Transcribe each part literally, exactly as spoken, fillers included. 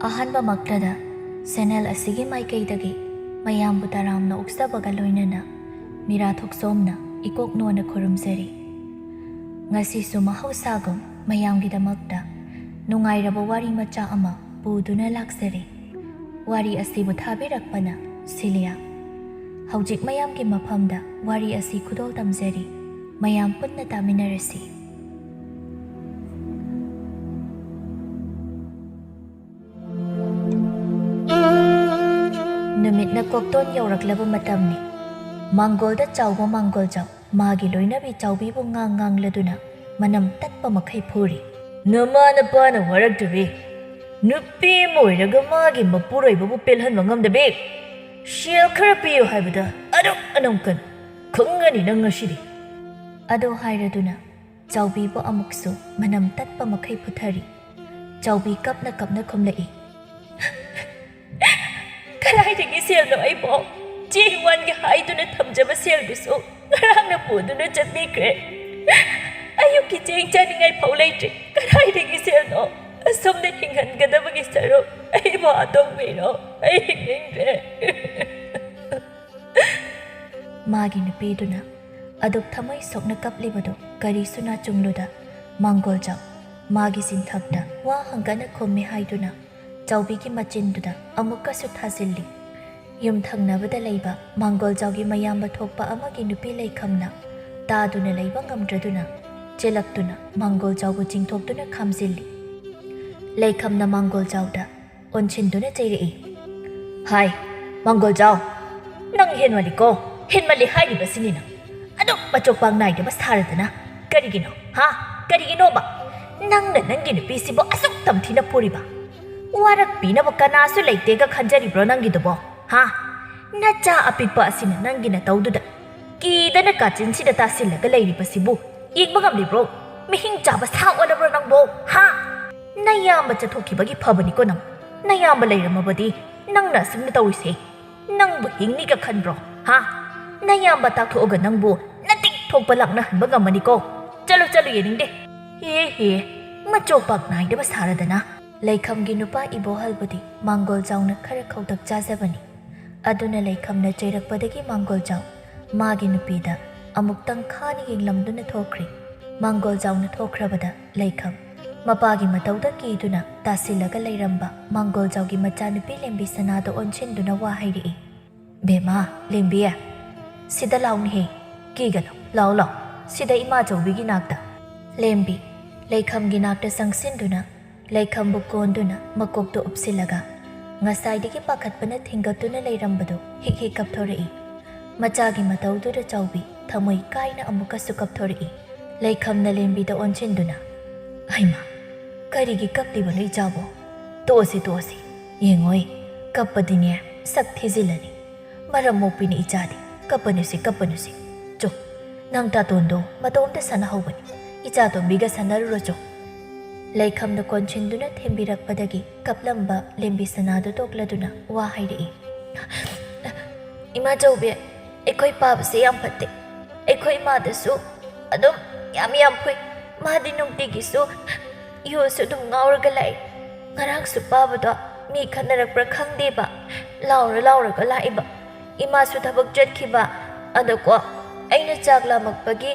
ꯑꯍꯥꯟꯕꯃꯛꯇꯗ channel ꯑꯁꯤꯒꯤ ꯃꯥꯏꯀꯩꯗꯒꯤ ꯃꯌꯥꯝꯕꯨ ꯇꯔꯥꯝꯅ ꯑꯣꯛꯆꯕꯒ ꯂꯣꯏꯅꯅ ꯃꯤꯔꯥ ꯊꯣꯛꯆꯣꯝꯅ ꯏꯀꯣꯛ ꯅꯣꯟꯅ ꯈꯨꯔꯨꯝꯖꯔꯤ꯫ ꯉꯁꯤꯁꯨ ꯃꯍꯧꯁꯥꯒꯨꯝ ꯃꯌꯥꯝꯒꯤꯗꯃꯛꯇ ꯅꯨꯡꯉꯥꯏꯔꯕ ꯋꯥꯔꯤ ꯃꯆꯥ ꯑꯃ ꯄꯨꯗꯨꯅ ꯂꯥꯛꯆꯔꯤ꯫ ꯋꯥꯔꯤ ꯑꯁꯤꯕꯨ ꯊꯥꯕꯤꯔꯛꯄꯅ ꯁꯤꯂꯤꯌꯥ꯫ ꯍꯧꯖꯤꯛ ꯃꯌꯥꯝꯒꯤ ꯃꯐꯝꯗ ꯋꯥꯔꯤ ꯑꯁꯤ ꯈꯨꯗꯣꯜ ꯇꯝꯖꯔꯤ꯫ ꯃꯌꯥꯝ ꯄꯨꯟꯅ ꯇꯥꯃꯤꯟꯅꯔꯁꯤ꯫ ꯅꯨꯃꯤꯠꯅ ꯀꯣꯛꯇꯣꯟ ꯌꯧꯔꯛꯂꯕ ꯃꯇꯝꯅꯤ꯫ ꯃꯥꯡꯒꯣꯜꯗ ꯆꯥꯎꯕ ꯃꯥꯡꯒꯣꯜꯖꯥꯎ ꯃꯥꯒꯤ ꯂꯣꯏꯅꯕꯤ ꯆꯥꯎꯕꯤꯕꯨ ꯉꯥꯡ ꯉꯥꯡꯂꯗꯨꯅ ꯃꯅꯝ ꯇꯠꯄ ꯃꯈꯩ ꯐꯨꯔꯤ꯫ "ꯅꯃꯥ ꯅꯄꯥꯅ ꯋꯥꯔꯛꯇꯕꯤ, ꯅꯨꯄꯤ ꯑꯃ ꯑꯣꯏꯔꯒ ꯃꯥꯒꯤ ꯃꯄꯨꯔꯣꯏꯕꯕꯨ ꯄꯦꯜꯍꯟꯕ ꯉꯝꯗꯕꯤ, ꯁꯦꯜ ꯈꯔ ꯄꯤꯌꯨ ꯍꯥꯏꯕꯗ ꯑꯗꯨꯛ ꯑꯅꯝ ꯀꯟ, ꯈꯪꯒꯅꯤ ꯅꯪ ꯉꯁꯤꯗꯤ!" ꯑꯗꯨ ꯍꯥꯏꯔꯗꯨꯅ ꯆꯥꯎꯕꯤꯕꯨ ꯑꯃꯨꯛꯁꯨ ꯃꯅꯝ ꯇꯠꯄ ꯃꯈꯩ ꯐꯨꯊꯔꯤ꯫ ꯆꯥꯎꯕꯤ ꯀꯞꯅ ꯀꯞꯅ ꯈꯨꯝꯂꯛꯏ꯫ "ꯀꯗꯥꯏꯗꯒꯤ ꯁꯦꯜꯅꯣ ꯑꯩꯕꯣ? ꯆꯦꯡ ꯋꯥꯟꯒꯦ ꯍꯥꯏꯗꯨꯅ ꯊꯝꯖꯕ ꯁꯦꯜꯗꯨꯁꯨ ꯉꯔꯥꯡꯅ ꯄꯨꯗꯨꯅ ꯆꯠꯄꯤꯈ꯭ꯔꯦ꯫ ꯑꯌꯨꯛꯀꯤ ꯆꯦꯡ ꯆꯥꯅꯤꯡꯉꯥꯏ ꯐꯥꯎ ꯂꯩꯇ꯭ꯔꯦ꯫ ꯀꯗꯥꯏꯗꯒꯤ ꯁꯦꯜꯅꯣ? ꯑꯁꯣꯝꯗ ꯍꯤꯡꯍꯟꯒꯗꯕꯒꯤ ꯁꯔꯨꯛ ꯑꯩꯕꯨ ꯍꯥꯠꯇꯣꯛꯄꯤꯔꯣ꯫ ꯑꯩ ꯍꯤꯡꯅꯤꯡꯗ꯭ꯔꯦ꯫" ꯃꯥꯒꯤ ꯅꯨꯄꯤꯗꯨꯅ ꯑꯗꯨꯛ ꯊꯃꯣꯏ ꯁꯣꯛꯅ ꯀꯞꯂꯤꯕꯗꯨ ꯀꯔꯤꯁꯨ ꯅꯥꯆꯨꯡꯂꯨꯗ, ꯃꯥꯡꯒꯣꯜꯖꯥꯎ ꯃꯥꯒꯤ ꯆꯤꯟꯊꯛꯇ ꯋꯥ ꯍꯪꯒꯠꯅ ꯈꯨꯝꯃꯤ ꯍꯥꯏꯗꯨꯅ ꯆꯥꯎꯕꯤꯒꯤ ꯃꯆꯤꯟꯗꯨꯗ ꯑꯃꯨꯛꯀꯁꯨ ꯊꯥꯖꯤꯜꯂꯤ꯫ ꯌꯨꯝ ꯊꯪꯅꯕꯗ ꯂꯩꯕ ꯃꯥꯡꯒꯣꯜꯖꯥꯎꯒꯤ ꯃꯌꯥꯝꯕ ꯊꯣꯛꯄ ꯑꯃꯒꯤ ꯅꯨꯄꯤ ꯂꯩꯈꯝꯅ ꯇꯥꯗꯨꯅ ꯂꯩꯕ ꯉꯝꯗ꯭ꯔꯗꯨꯅ ꯆꯦꯜꯂꯛꯇꯨꯅ ꯃꯥꯡꯒꯣꯜꯖꯥꯎꯕꯨ ꯆꯤꯡꯊꯣꯛꯇꯨꯅ ꯈꯥꯝꯖꯤꯜꯂꯤ꯫ ꯂꯩꯈꯝꯅ ꯃꯥꯡꯒꯣꯜꯖꯥꯎꯗ ꯑꯣꯟꯁꯤꯟꯗꯨꯅ ꯆꯩꯔꯛꯏ꯫ "ꯍꯥꯏ, ꯃꯥꯡꯒꯣꯜꯖꯥꯎ, ꯅꯪ ꯍꯦꯟꯃꯜꯂꯤꯀꯣ, ꯍꯦꯟꯃꯜꯂꯤ ꯍꯥꯏꯔꯤꯕꯁꯤꯅꯤ ꯅꯪ꯫ ꯑꯗꯨꯛ ꯃꯆꯣꯛꯄꯥꯛ ꯅꯥꯏꯗꯕ ꯁꯥꯔꯗꯅ ꯀꯔꯤꯒꯤꯅꯣ, ꯍꯥ? ꯀꯔꯤꯒꯤꯅꯣꯕ? ꯅꯪꯅ ꯅꯪꯒꯤ ꯅꯨꯄꯤꯁꯤꯕꯨ ꯑꯁꯨꯛ ꯇꯝꯊꯤꯅ ꯐꯨꯔꯤꯕ? ꯋꯥꯔꯛꯄꯤꯅꯕ ꯀꯅꯥꯁꯨ ꯂꯩꯇꯦꯒ ꯈꯟꯖꯔꯤꯕ꯭ꯔꯣ ꯅꯪꯒꯤꯗꯨꯕꯣ, ꯍꯥ? ꯅꯆꯥ ꯑꯄꯤꯛꯄ ꯑꯁꯤꯅ ꯅꯪꯒꯤ ꯅꯇꯧꯗꯨꯗ ꯀꯤꯗꯅ ꯀꯥꯆꯤꯟꯁꯤꯗ ꯇꯥꯁꯤꯜꯂꯒ ꯂꯩꯔꯤꯕꯁꯤꯕꯨ ꯌꯦꯡꯕ ꯉꯝꯂꯤꯕ꯭ꯔꯣ? ꯃꯤꯍꯤꯡ ꯆꯥꯕ ꯁꯥ ꯑꯣꯜꯂꯕ꯭ꯔꯣ ꯅꯪꯕꯣ, ꯍꯥ? ꯅꯌꯥꯝꯕ ꯆꯠꯊꯣꯛꯈꯤꯕꯒꯤ ꯐꯕꯅꯤꯀꯣ ꯅꯪ꯫ ꯅꯌꯥꯝꯕ ꯂꯩꯔꯝꯃꯕꯗꯤ ꯅꯪꯅ ꯑꯁꯨꯝꯅ ꯇꯧꯔꯤꯁꯦ꯫ ꯅꯪꯕꯨ ꯍꯤꯡꯅꯤꯒ ꯈꯟꯕ꯭ꯔꯣ, ꯍꯥ? ꯅꯌꯥꯝꯕ ꯇꯥꯛꯊꯣꯛꯑꯒ ꯅꯪꯕꯨ ꯅꯇꯤꯛ ꯊꯣꯛꯄ ꯂꯥꯛꯅꯍꯟꯕ ꯉꯝꯃꯅꯤꯀꯣ꯫ ꯆꯠꯂꯨ, ꯆꯠꯂꯨ, ꯌꯦꯡꯅꯤꯡꯗꯦ꯫ ꯍꯦ, ꯍꯦ, ꯃꯆꯣꯛꯄꯥꯛ ꯅꯥꯏꯗꯕ ꯁꯥꯔꯗꯅ꯫ ꯂꯩꯈꯝꯒꯤ ꯅꯨꯄꯥ ꯏꯕꯣꯍꯜꯕꯨꯗꯤ ꯃꯥꯡꯒꯣꯜꯖꯥꯎꯅ ꯈꯔ ꯈꯧꯇꯛ ꯆꯥꯖꯕꯅꯤ꯫ ꯑꯗꯨꯅ ꯂꯩꯈꯝꯅ ꯆꯩꯔꯛꯄꯗꯒꯤ ꯃꯥꯡꯒꯣꯜꯖꯥꯎ ꯃꯥꯒꯤ ꯅꯨꯄꯤꯗ ꯑꯃꯨꯛꯇꯪ ꯈꯥꯅ ꯌꯦꯡꯂꯝꯗꯨꯅ ꯊꯣꯛꯈ꯭ꯔꯦ꯫ ꯃꯥꯡꯒꯣꯜꯖꯥꯎꯅ ꯊꯣꯛꯈ꯭ꯔꯕꯗ ꯂꯩꯈꯝ ꯃꯄꯥꯒꯤ ꯃꯇꯧꯗ ꯀꯤꯗꯨꯅ ꯇꯥꯁꯤꯜꯂꯒ ꯂꯩꯔꯝꯕ ꯃꯥꯡꯒꯣꯜꯖꯥꯎꯒꯤ ꯃꯆꯥꯅꯨꯄꯤ ꯂꯦꯝꯕꯤ ꯁꯅꯥꯗ ꯑꯣꯟꯁꯤꯟꯗꯨꯅ ꯋꯥ ꯍꯥꯏꯔꯛꯏ꯫ "ꯕꯦꯝꯃ, ꯂꯦꯝꯕꯤ, ꯁꯤꯗ ꯂꯥꯎꯅꯦꯍꯦ꯫ ꯀꯤꯒꯅꯨ, ꯂꯥꯎ ꯂꯥꯎ, ꯁꯤꯗ ꯏꯃꯥ ꯆꯧꯕꯤꯒꯤ ꯅꯥꯛꯇ꯫" ꯂꯦꯝꯕꯤ ꯂꯩꯈꯝꯒꯤ ꯅꯥꯛꯇ ꯆꯪꯁꯤꯟꯗꯨꯅ ꯂꯩꯈꯝꯕꯨ ꯀꯣꯟꯗꯨꯅ ꯃꯀꯣꯛꯇ ꯎꯞꯁꯤꯜꯂꯒ ꯉꯁꯥꯏꯗꯒꯤ ꯄꯥꯈꯠꯄꯅ ꯊꯤꯡꯒꯠꯇꯨꯅ ꯂꯩꯔꯝꯕꯗꯨ ꯍꯤꯛ ꯍꯤꯛ ꯀꯞꯊꯣꯔꯛꯏ꯫ ꯃꯆꯥꯒꯤ ꯃꯇꯧꯗꯨꯗ ꯆꯧꯕꯤ ꯊꯃꯣꯏ ꯀꯥꯏꯅ ꯑꯃꯨꯛꯀꯁꯨ ꯀꯞꯊꯣꯔꯛꯏ꯫ ꯂꯩꯈꯝꯅ ꯂꯦꯝꯕꯤꯗ ꯑꯣꯟꯁꯤꯟꯗꯨꯅ, "ꯍꯩꯃꯥ, ꯀꯔꯤꯒꯤ ꯀꯞꯂꯤꯕꯅꯣ ꯏꯆꯥꯕꯣ? ꯇꯣꯛꯑꯁꯤ, ꯇꯣꯛꯑꯁꯤ꯫ ꯌꯦꯡꯉꯣꯏ, ꯀꯞꯄꯗꯤꯅꯦ ꯁꯛ ꯊꯤꯖꯤꯜꯂꯅꯤ꯫ ꯃꯔꯝ ꯃꯣꯛꯄꯤꯅꯤ ꯏꯆꯥꯗꯤ, ꯀꯞꯄꯅꯨꯁꯤ, ꯀꯞꯄꯅꯨꯁꯤ꯫ ꯆꯣ, ꯅꯪ ꯇꯥꯇꯣꯟꯗꯣ ꯃꯇꯣꯝꯇ ꯁꯥꯟꯅꯍꯧꯕꯅꯤ, ꯏꯆꯥꯇꯣꯝꯕꯤꯒ ꯁꯥꯟꯅꯔꯨꯔꯣ ꯆꯣ꯫" ꯂꯩꯈꯝꯅ ꯀꯣꯟꯁꯤꯟꯗꯨꯅ ꯊꯦꯝꯕꯤꯔꯛꯄꯗꯒꯤ ꯀꯞꯂꯝꯕ ꯂꯦꯝꯕꯤ ꯁꯅꯥꯗꯨ ꯇꯣꯛꯂꯗꯨꯅ ꯋꯥ ꯍꯥꯏꯔꯛꯏ꯫ "ꯏꯃꯥ ꯆꯧꯕꯤ, ꯑꯩꯈꯣꯏ ꯄꯥꯕꯁꯦ ꯌꯥꯝ ꯐꯠꯇꯦ꯫ ꯑꯩꯈꯣꯏ ꯏꯃꯥꯗꯁꯨ ꯑꯗꯨꯝ ꯌꯥꯝ ꯌꯥꯝ ꯐꯨꯏ꯫ ꯃꯥꯗꯤ ꯅꯨꯡꯇꯤꯒꯤꯁꯨ ꯌꯨꯁꯨ ꯑꯗꯨꯝ ꯉꯥꯎꯔꯒ ꯂꯥꯛꯏ꯫ ꯉꯔꯥꯡꯁꯨ ꯄꯥꯕꯗꯣ ꯃꯤ ꯈꯠꯅꯔꯛꯄ꯭ꯔꯥ ꯈꯪꯗꯦꯕ, ꯂꯥꯎꯔ ꯂꯥꯎꯔꯒ ꯂꯥꯛꯏꯕ꯫ ꯏꯃꯥꯁꯨ ꯊꯕꯛ ꯆꯠꯈꯤꯕ꯫ ꯑꯗꯀꯣ, ꯑꯩꯅ ꯆꯥꯛ ꯂꯥꯝꯃꯛꯄꯒꯤ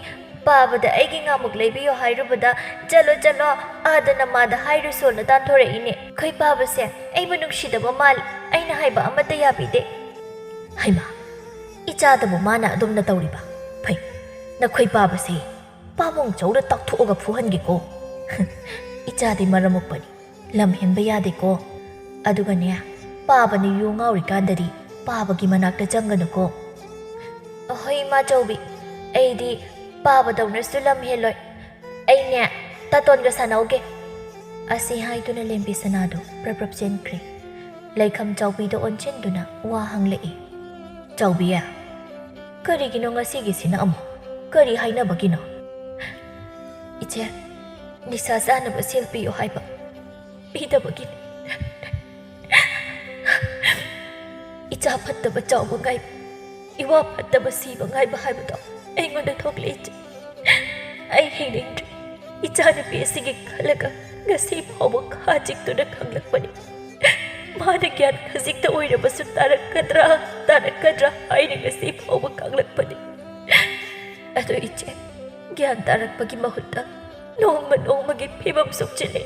ꯄꯥꯕꯗ ꯑꯩꯒꯤ ꯉꯥꯃꯨꯛ ꯂꯩꯕꯤꯌꯣ ꯍꯥꯏꯔꯨꯕꯗ, 'ꯆꯠꯂꯣ, ꯆꯠꯂꯣ, ꯑꯥꯗ ꯅꯃꯥꯗ ꯍꯥꯏꯔꯨꯁꯣꯅ' ꯇꯥꯟꯊꯣꯔꯛꯏꯅꯦ꯫ ꯑꯩꯈꯣꯏ ꯄꯥꯕꯁꯦ ꯑꯩꯕꯨ ꯅꯨꯡꯁꯤꯗꯕ ꯃꯥꯜꯂꯤ꯫ ꯑꯩꯅ ꯍꯥꯏꯕ ꯑꯃꯠꯇ ꯌꯥꯕꯤꯗꯦ꯫" "ꯍꯩꯃꯥ, ꯏꯆꯥꯗꯕꯨ ꯃꯥꯅ ꯑꯗꯨꯝꯅ ꯇꯧꯔꯤꯕ? ꯐꯩ, ꯅꯈꯣꯏ ꯄꯥꯕꯁꯦ ꯄꯥꯕꯨꯡ ꯆꯧꯗ ꯇꯥꯛꯊꯣꯛꯑꯒ ꯐꯨꯍꯟꯒꯦꯀꯣ꯫" "ꯏꯆꯥꯗꯤ ꯃꯔꯝ ꯃꯣꯛꯄꯅꯤ, ꯂꯝ ꯍꯦꯟꯕ ꯌꯥꯗꯦꯀꯣ꯫ ꯑꯗꯨꯒꯅꯦ, ꯄꯥꯕꯅ ꯌꯨ ꯉꯥꯎꯔꯤꯀꯥꯟꯗꯗꯤ ꯄꯥꯕꯒꯤ ꯃꯅꯥꯛꯇ ꯆꯪꯒꯅꯨꯀꯣ꯫" "ꯑꯍꯣꯏ, ꯏꯃꯥ ꯆꯧꯕꯤ, ꯑꯩꯗꯤ ꯄꯥꯕꯗꯧꯅꯁꯨ ꯂꯝ ꯍꯦꯜꯂꯣꯏ꯫ ꯑꯩꯅꯦ, ꯇꯥꯇꯣꯟꯒ ꯁꯥꯟꯅꯧꯒꯦ꯫" ꯑꯁꯤ ꯍꯥꯏꯗꯨꯅ ꯂꯦꯝꯕꯤ ꯁꯅꯥꯗꯨ ꯄ꯭ꯔꯞ ꯄ꯭ꯔꯞ ꯆꯦꯟꯈ꯭ꯔꯦ꯫ ꯂꯩꯈꯝ ꯆꯥꯎꯕꯤꯗ ꯑꯣꯟꯁꯤꯟꯗꯨꯅ ꯋꯥ ꯍꯪꯂꯛꯏ꯫ "ꯆꯥꯎꯕꯤ, ꯀꯔꯤꯒꯤꯅꯣ ꯉꯁꯤꯒꯤꯁꯤꯅ ꯑꯃꯨꯛ? ꯀꯔꯤ ꯍꯥꯏꯅꯕꯒꯤꯅꯣ?" "ꯏꯆꯦ, ꯅꯤꯁꯥ ꯆꯥꯅꯕ ꯁꯦꯜ ꯄꯤꯌꯨ ꯍꯥꯏꯕ ꯄꯤꯗꯕꯒꯤꯅꯤ꯫ ꯏꯆꯥ ꯐꯠꯇꯕ ꯆꯥꯎꯕ ꯉꯥꯏꯕ, ꯏꯋꯥ ꯐꯠꯇꯕ ꯁꯤꯕ ꯉꯥꯏꯕ ꯍꯥꯏꯕꯗꯣ ꯑꯩꯉꯣꯟꯗ ꯊꯣꯛꯂꯦ, ꯏꯆꯦ꯫ ꯑꯩ ꯍꯤꯡꯅꯤꯡꯗ꯭ꯔꯦ꯫ ꯏꯆꯥꯅꯨꯄꯤ ꯑꯁꯤꯒꯤ ꯈꯜꯂꯒ ꯉꯁꯤ ꯐꯥꯎꯕ ꯈꯥ ꯆꯤꯛꯇꯨꯅ ꯈꯪꯂꯛꯄꯅꯤ꯫ ꯃꯥꯅ ꯒ꯭ꯌꯥꯟ ꯈꯖꯤꯛꯇ ꯑꯣꯏꯔꯕꯁꯨ ꯇꯥꯔꯛꯀꯗ꯭ꯔꯥ, ꯇꯥꯔꯛꯀꯗ꯭ꯔꯥ ꯍꯥꯏꯅ ꯉꯁꯤ ꯐꯥꯎꯕ ꯈꯪꯂꯛꯄꯅꯤ꯫ ꯑꯗꯨ ꯏꯆꯦ, ꯒ꯭ꯌꯥꯟ ꯇꯥꯔꯛꯄꯒꯤ ꯃꯍꯨꯠꯇ ꯅꯣꯡꯃ ꯅꯣꯡꯃꯒꯤ ꯐꯤꯕꯝ ꯁꯣꯛꯆꯤꯜꯂꯦ꯫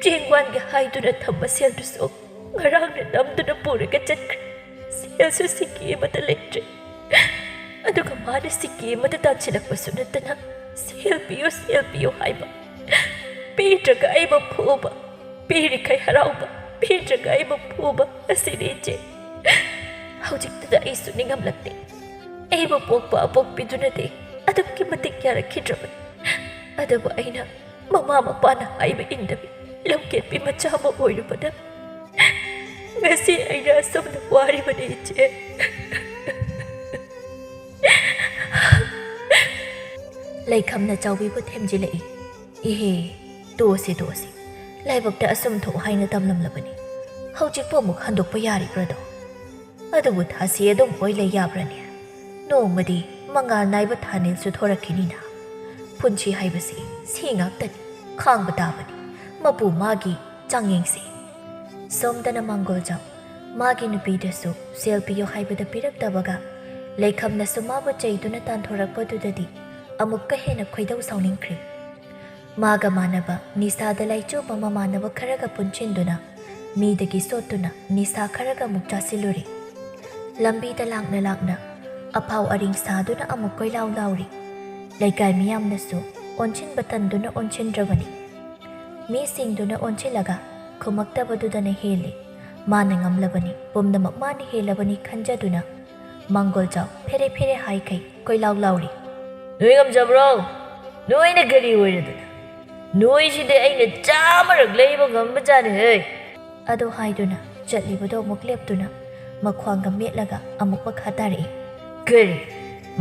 ꯆꯦꯡ ꯋꯥꯟꯒꯦ ꯍꯥꯏꯗꯨꯅ ꯊꯝꯕ ꯁꯦꯜꯗꯨꯁꯨ ꯉꯔꯥꯡꯅ ꯅꯝꯗꯨꯅ ꯄꯨꯔꯒ ꯆꯠꯈ꯭ꯔꯦ꯫ ꯁꯦꯜꯁꯨ ꯁꯤꯀꯤ ꯑꯃꯠꯇ ꯂꯩꯇ꯭ꯔꯦ꯫ ꯑꯗꯨꯒ ꯃꯥꯅ ꯁꯤꯀꯤ ꯑꯃꯠꯇ ꯇꯥꯟꯁꯤꯜꯂꯛꯄꯁꯨ ꯅꯠꯇꯅ "ꯁꯦꯜ ꯄꯤꯌꯨ, ꯁꯦꯜ ꯄꯤꯌꯨ" ꯍꯥꯏꯕ, ꯄꯤꯗ꯭ꯔꯒ ꯑꯩꯕꯨ ꯐꯨꯕ, ꯄꯤꯔꯤꯈꯩ ꯍꯔꯥꯎꯕ, ꯄꯤꯗ꯭ꯔꯒ ꯑꯩꯕꯨ ꯐꯨꯕ ꯑꯁꯤꯅꯤ ꯏꯆꯦ꯫ ꯍꯧꯖꯤꯛꯇꯗ ꯑꯩꯁꯨ ꯅꯤꯡꯉꯝꯂꯛꯇꯦ꯫ ꯑꯩꯕꯨ ꯄꯣꯛꯄ ꯑꯄꯣꯛꯄꯤꯗꯨꯅꯗꯤ ꯑꯗꯨꯛꯀꯤ ꯃꯇꯤꯛ ꯌꯥꯔꯛꯈꯤꯗ꯭ꯔꯕꯅꯤ꯫ ꯑꯗꯨꯕꯨ ꯑꯩꯅ ꯃꯃꯥ ꯃꯄꯥꯅ ꯍꯥꯏꯕ ꯏꯟꯗꯕꯤ ꯂꯝꯀꯦꯠꯄꯤ ꯃꯆꯥ ꯑꯃ ꯑꯣꯏꯔꯨꯕꯅ ꯉꯁꯤ ꯑꯩꯅ ꯑꯁꯨꯝꯅ ꯋꯥꯔꯤꯕꯅꯤ ꯏꯆꯦ꯫ ꯂꯩꯈꯝꯅ ꯆꯥꯎꯕꯤꯕꯨ ꯊꯦꯝꯖꯤꯜꯂꯛꯏ꯫ "ꯏꯍꯦ, ꯇꯣꯛꯑꯁꯤ, ꯇꯣꯛꯑꯁꯤ꯫ ꯂꯥꯏꯕꯛꯇ ꯑꯁꯨꯝ ꯊꯣꯛ ꯍꯥꯏꯅ ꯇꯝꯂꯝꯂꯕꯅꯤ꯫ ꯍꯧꯖꯤꯛꯄꯨ ꯑꯃꯨꯛ ꯍꯟꯗꯣꯛꯄ ꯌꯥꯔꯤꯕ꯭ꯔꯗꯣ? ꯑꯗꯨꯕꯨ ꯊꯥꯁꯤ ꯑꯗꯨꯝ ꯑꯣꯏ ꯂꯩ ꯌꯥꯕ꯭ꯔꯅꯦ? ꯅꯣꯡꯃꯗꯤ ꯃꯉꯥꯜ ꯅꯥꯏꯕ ꯊꯥꯅꯤꯜꯁꯨ ꯊꯣꯔꯛꯈꯤꯅꯤꯅ꯫ ꯄꯨꯟꯁꯤ ꯍꯥꯏꯕꯁꯤ ꯁꯤ ꯉꯥꯛꯇꯅꯤ, ꯈꯥꯡꯕ ꯇꯥꯕꯅꯤ, ꯃꯄꯨ ꯃꯥꯒꯤ ꯆꯥꯡꯌꯦꯡꯁꯤ"꯫ ꯁꯣꯝꯗꯅ ꯃꯥꯡꯒꯣꯜꯖꯥꯎ ꯃꯥꯒꯤ ꯅꯨꯄꯤꯗꯁꯨ ꯁꯦꯜ ꯄꯤꯌꯨ ꯍꯥꯏꯕꯗ ꯄꯤꯔꯛꯇꯕꯒ, ꯂꯩꯈꯝꯅꯁꯨ ꯃꯥꯕꯨ ꯆꯩꯗꯨꯅ ꯇꯥꯟꯊꯣꯔꯛꯄꯗꯨꯗꯗꯤ ꯑꯃꯨꯛꯀ ꯍꯦꯟꯅ ꯈꯣꯏꯗꯧ ꯁꯥꯎꯅꯤꯡꯈ꯭ꯔꯦ꯫ ꯃꯥꯒ ꯃꯥꯟꯅꯕ ꯅꯤꯁꯥꯗ ꯂꯥꯏꯆꯨꯕ ꯃꯃꯥꯟꯅꯕ ꯈꯔꯒ ꯄꯨꯟꯁꯤꯟꯗꯨꯅ ꯃꯤꯗꯒꯤ ꯁꯣꯠꯇꯨꯅ ꯅꯤꯁꯥ ꯈꯔꯒ ꯑꯃꯨꯛ ꯆꯥꯁꯤꯜꯂꯨꯔꯦ꯫ ꯂꯝꯕꯤꯗ ꯂꯥꯛꯅ ꯂꯥꯛꯅ ꯑꯐꯥꯎ ꯑꯔꯤꯡ ꯁꯥꯗꯨꯅ ꯑꯃꯨꯛ ꯀꯣꯏꯂꯥꯎ ꯂꯥꯎꯔꯤ꯫ ꯂꯩꯀꯥꯏ ꯃꯤꯌꯥꯝꯅꯁꯨ ꯑꯣꯟꯁꯤꯟꯕ ꯇꯟꯗꯨꯅ ꯑꯣꯟꯁꯤꯟꯗ꯭ꯔꯕꯅꯤ꯫ ꯃꯤꯁꯤꯡꯗꯨꯅ ꯑꯣꯟꯁꯤꯜꯂꯒ ꯈꯨꯝꯃꯛꯇꯕꯗꯨꯗꯅ ꯍꯦꯜꯂꯤ꯫ ꯃꯥꯅ ꯉꯝꯂꯕꯅꯤ, ꯄꯨꯝꯅꯃꯛ ꯃꯥꯅ ꯍꯦꯜꯂꯕꯅꯤ ꯈꯟꯖꯗꯨꯅ ꯃꯥꯡꯒꯣꯜꯖꯥꯎ ꯐꯦꯔꯦ ꯐꯦꯔꯦ ꯍꯥꯏꯈꯩ ꯀꯣꯏꯂꯥꯎ ꯂꯥꯎꯔꯤ꯫ "ꯅꯣꯏ ꯉꯝꯖꯕ꯭ꯔꯣ? ꯅꯣꯏꯅ ꯀꯔꯤ ꯑꯣꯏꯔꯗꯅ? ꯅꯣꯏꯁꯤꯗꯤ ꯑꯩꯅ ꯆꯥꯝꯃꯔꯛ ꯂꯩꯕ ꯉꯝꯕꯖꯥꯠꯅꯤ ꯍꯦ!" ꯑꯗꯨ ꯍꯥꯏꯗꯨꯅ ꯆꯠꯂꯤꯕꯗꯣ ꯑꯃꯨꯛ ꯂꯦꯞꯇꯨꯅ ꯃꯈ꯭ꯋꯥꯡꯒ ꯃꯦꯠꯂꯒ ꯑꯃꯨꯛ ꯃꯈꯥ ꯇꯥꯔꯛꯏ꯫ "ꯀꯔꯤ?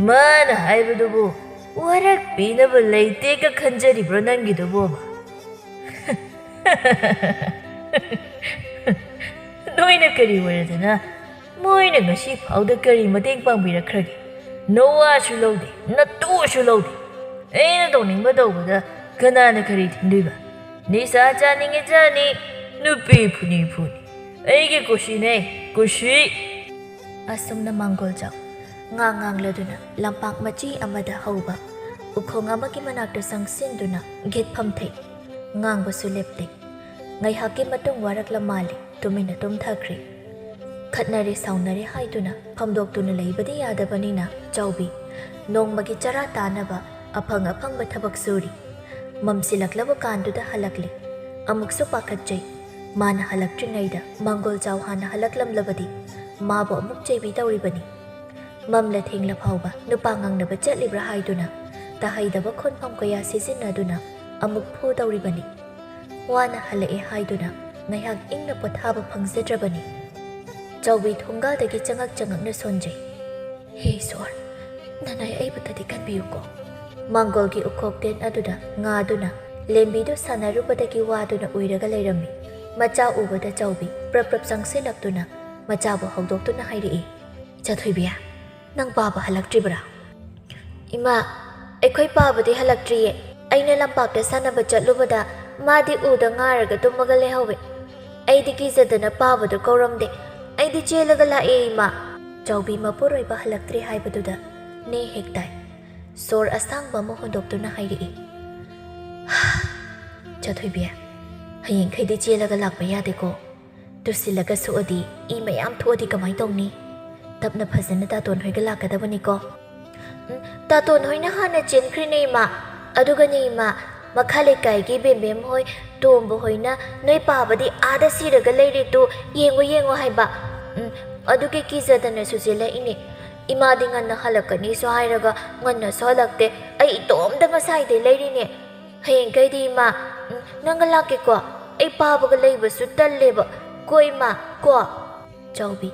ꯃꯥꯅ ꯍꯥꯏꯕꯗꯨꯕꯨ ꯋꯥꯔꯛ ꯄꯤꯅꯕ ꯂꯩꯇꯦꯒ ꯈꯟꯖꯔꯤꯕ꯭ꯔꯣ ꯅꯪꯒꯤꯗꯨꯕꯣꯕ?" "ꯅꯣꯏꯅ ꯀꯔꯤ ꯑꯣꯏꯔꯗꯅ? ꯃꯣꯏꯅ ꯉꯁꯤ ꯐꯥꯎꯗ ꯀꯔꯤ ꯃꯇꯦꯡ ꯄꯥꯡꯕꯤꯔꯛꯈ꯭ꯔꯒꯦ? ꯅꯋꯥꯁꯨ ꯂꯧꯗꯦ, ꯅꯇꯨꯁꯨ ꯂꯧꯗꯦ꯫ ꯑꯩꯅ ꯇꯧꯅꯤꯡꯕ ꯇꯧꯕꯗ ꯀꯅꯥꯅ ꯀꯔꯤ ꯊꯤꯡꯗꯣꯏꯕ? ꯅꯤꯁꯥ ꯆꯥꯅꯤꯡꯉꯤ ꯆꯥꯅꯤ, ꯅꯨꯄꯤ ꯐꯨꯅꯤ ꯐꯨꯅꯤ, ꯑꯩꯒꯤ ꯀꯨꯁꯤꯅꯦ, ꯀꯨꯁꯤ꯫ ꯑꯁꯨꯝꯅ ꯃꯥꯡꯒꯣꯜ ꯆꯥꯎ ꯉꯥꯡ ꯉꯥꯡꯂꯗꯨꯅ ꯂꯝꯄꯥꯛ ꯃꯆꯤ ꯑꯃꯗ ꯍꯧꯕ ꯎꯈꯣꯡ ꯑꯃꯒꯤ ꯃꯅꯥꯛꯇ ꯆꯪꯁꯤꯟꯗꯨꯅ ꯒꯤꯠ ꯐꯝꯊꯩ꯫ ꯉꯥꯡꯕꯁꯨ ꯂꯦꯞꯇꯦ꯫ ꯉꯥꯏꯍꯥꯛꯀꯤ ꯃꯇꯨꯡ ꯋꯥꯔꯛꯂ ꯃꯥꯜꯂꯦ, ꯇꯨꯃꯤꯟꯅ ꯇꯨꯝꯊꯈ꯭ꯔꯦ꯫ ꯈꯠꯅꯔꯦ ꯁꯥꯎꯅꯔꯦ ꯍꯥꯏꯗꯨꯅ ꯐꯝꯗꯣꯛꯇꯨꯅ ꯂꯩꯕꯗꯤ ꯌꯥꯗꯕꯅꯤꯅ ꯆꯥꯎꯕꯤ ꯅꯣꯡꯃꯒꯤ ꯆꯔꯥ ꯇꯥꯅꯕ ꯑꯐꯪ ꯑꯐꯪꯕ ꯊꯕꯛ ꯁꯨꯔꯤ꯫ ꯃꯝꯁꯤꯜꯂꯛꯂꯕ ꯀꯥꯟꯗꯨꯗ ꯍꯜꯂꯛꯂꯤ꯫ ꯑꯃꯨꯛꯁꯨ ꯄꯥꯈꯠꯆꯩ꯫ ꯃꯥꯅ ꯍꯜꯂꯛꯇ꯭ꯔꯤꯉꯩꯗ ꯃꯥꯡꯒꯣꯜ ꯆꯥꯎ ꯍꯥꯟꯅ ꯍꯜꯂꯛꯂꯝꯂꯕꯗꯤ ꯃꯥꯕꯨ ꯑꯃꯨꯛ ꯆꯩꯕꯤꯗꯧꯔꯤꯕꯅꯤ꯫ ꯃꯝꯂ ꯊꯦꯡꯂ ꯐꯥꯎꯕ ꯅꯨꯄꯥ ꯉꯥꯡꯅꯕ ꯆꯠꯂꯤꯕ꯭ꯔꯥ ꯍꯥꯏꯗꯨꯅ ꯇꯥꯍꯩꯗꯕ ꯈꯣꯟꯐꯝ ꯀꯌꯥ ꯁꯤꯖꯤꯟꯅꯗꯨꯅ ꯑꯃꯨꯛ ꯐꯨꯗꯧꯔꯤꯕꯅꯤ꯫ ꯋꯥꯅ ꯍꯜꯂꯛꯑꯦ ꯍꯥꯏꯗꯨꯅ ꯉꯥꯏꯍꯥꯛ ꯏꯪꯅ ꯄꯣꯊꯥꯕ ꯐꯪꯖꯗ꯭ꯔꯕꯅꯤ꯫ ꯆꯥꯎꯕꯤ ꯊꯣꯡꯒꯥꯜꯗꯒꯤ ꯆꯉꯛ ꯆꯉꯛꯅ ꯁꯣꯟꯖꯩ꯫ "ꯍꯦ ꯏꯁꯣꯔ, ꯅꯅꯥꯏ ꯑꯩꯕꯨꯇꯗꯤ ꯀꯟꯕꯤꯌꯨꯀꯣ꯫" ꯃꯥꯡꯒꯣꯜꯒꯤ ꯎꯈꯣꯛ ꯇꯦꯟ ꯑꯗꯨꯗ ꯉꯥꯗꯨꯅ ꯂꯦꯝꯕꯤꯗꯨ ꯁꯥꯟꯅꯔꯨꯕꯗꯒꯤ ꯋꯥꯗꯨꯅ ꯎꯏꯔꯒ ꯂꯩꯔꯝꯃꯤ꯫ ꯃꯆꯥ ꯎꯕꯗ ꯆꯥꯎꯕꯤ ꯄ꯭ꯔꯞ ꯄ꯭ꯔꯞ ꯆꯪꯁꯤꯜꯂꯛꯇꯨꯅ ꯃꯆꯥꯕꯨ ꯍꯧꯗꯣꯛꯇꯨꯅ ꯍꯥꯏꯔꯛꯏ, "ꯏꯆꯥꯊꯣꯏꯕꯤ, ꯅꯪ ꯄꯥꯕ ꯍꯜꯂꯛꯇ꯭ꯔꯤꯕꯔꯥ?" "ꯏꯃꯥ, ꯑꯩꯈꯣꯏ ꯄꯥꯕꯗꯤ ꯍꯜꯂꯛꯇ꯭ꯔꯤꯌꯦ꯫ ꯑꯩꯅ ꯂꯝꯄꯥꯛꯇ ꯁꯥꯟꯅꯕ ꯆꯠꯂꯨꯕꯗ ꯃꯥꯗꯤ ꯎꯗ ꯉꯥꯔꯒ ꯇꯨꯝꯃꯒ ꯂꯩꯍꯧꯋꯦ꯫ ꯑꯩꯗꯤ ꯀꯤꯖꯗꯅ ꯄꯥꯕꯗꯨ ꯀꯧꯔꯝꯗꯦ꯫ ꯑꯩꯗꯤ ꯆꯦꯜꯂꯒ ꯂꯥꯛꯑꯦ, ꯏꯃꯥ꯫" ꯆꯥꯎꯕꯤ ꯃꯄꯨꯔꯣꯏꯕ ꯍꯜꯂꯛꯇ꯭ꯔꯤ ꯍꯥꯏꯕꯗꯨꯗ ꯅꯦ ꯍꯦꯛ ꯇꯥꯏ꯫ ꯁꯣꯔ ꯑꯁꯥꯡꯕ ꯑꯃ ꯍꯣꯟꯗꯣꯛꯇꯨꯅ ꯍꯥꯏꯔꯛꯏ, "ꯏꯆꯥꯊꯣꯏꯕꯤ, ꯍꯌꯦꯡꯈꯩꯗꯤ ꯆꯦꯜꯂꯒ ꯂꯥꯛꯄ ꯌꯥꯗꯦꯀꯣ꯫ ꯇꯨꯁꯤꯜꯂꯒ ꯁꯣꯛꯑꯗꯤ, ꯏ ꯃꯌꯥꯝ ꯊꯣꯛꯑꯗꯤ ꯀꯃꯥꯏ ꯇꯧꯅꯤ? ꯇꯞꯅ ꯐꯖꯅ ꯇꯥꯇꯣꯟ ꯍꯣꯏꯒ ꯂꯥꯛꯀꯗꯕꯅꯤꯀꯣ꯫" "ꯎꯝ, ꯇꯥꯇꯣꯟ ꯍꯣꯏꯅ ꯍꯥꯟꯅ ꯆꯦꯟꯈ꯭ꯔꯤꯅꯦ, ꯏꯃꯥ꯫ ꯑꯗꯨꯒꯅꯦ, ꯏꯃꯥ, ꯃꯈꯥ ꯂꯩꯀꯥꯏꯒꯤ ꯕꯦꯝꯕꯦꯝ ꯍꯣꯏ, ꯇꯣꯝꯕ ꯍꯣꯏꯅ ꯅꯣꯏ ꯄꯥꯕꯗꯤ ꯑꯥꯗ ꯁꯤꯔꯒ ꯂꯩꯔꯦ ꯇꯨ, ꯌꯦꯡꯉꯨ, ꯌꯦꯡꯉꯨ ꯍꯥꯏꯕ꯫ ꯎꯝ, ꯑꯗꯨꯒꯤ ꯀꯤꯖꯗꯅꯁꯨ ꯆꯦꯜꯂꯛꯏꯅꯦ꯫ ꯏꯃꯥꯗꯤ ꯉꯟꯅ ꯍꯜꯂꯛꯀꯅꯤꯁꯨ ꯍꯥꯏꯔꯒ ꯉꯟꯅꯁꯨ ꯍꯜꯂꯛꯇꯦ꯫ ꯑꯩ ꯏꯇꯣꯝꯇ ꯉꯁꯥꯏꯗꯩ ꯂꯩꯔꯤꯅꯦ꯫ ꯍꯌꯦꯡꯈꯩꯗꯤ, ꯏꯃꯥ, ꯎꯝ, ꯅꯪꯒ ꯂꯥꯛꯀꯦꯀꯣ꯫ ꯑꯩ ꯄꯥꯕꯒ ꯂꯩꯕꯁꯨ ꯇꯜꯂꯦꯕ꯫ ꯀꯣ, ꯏꯃꯥ, ꯀꯣ꯫" ꯆꯥꯎꯕꯤ,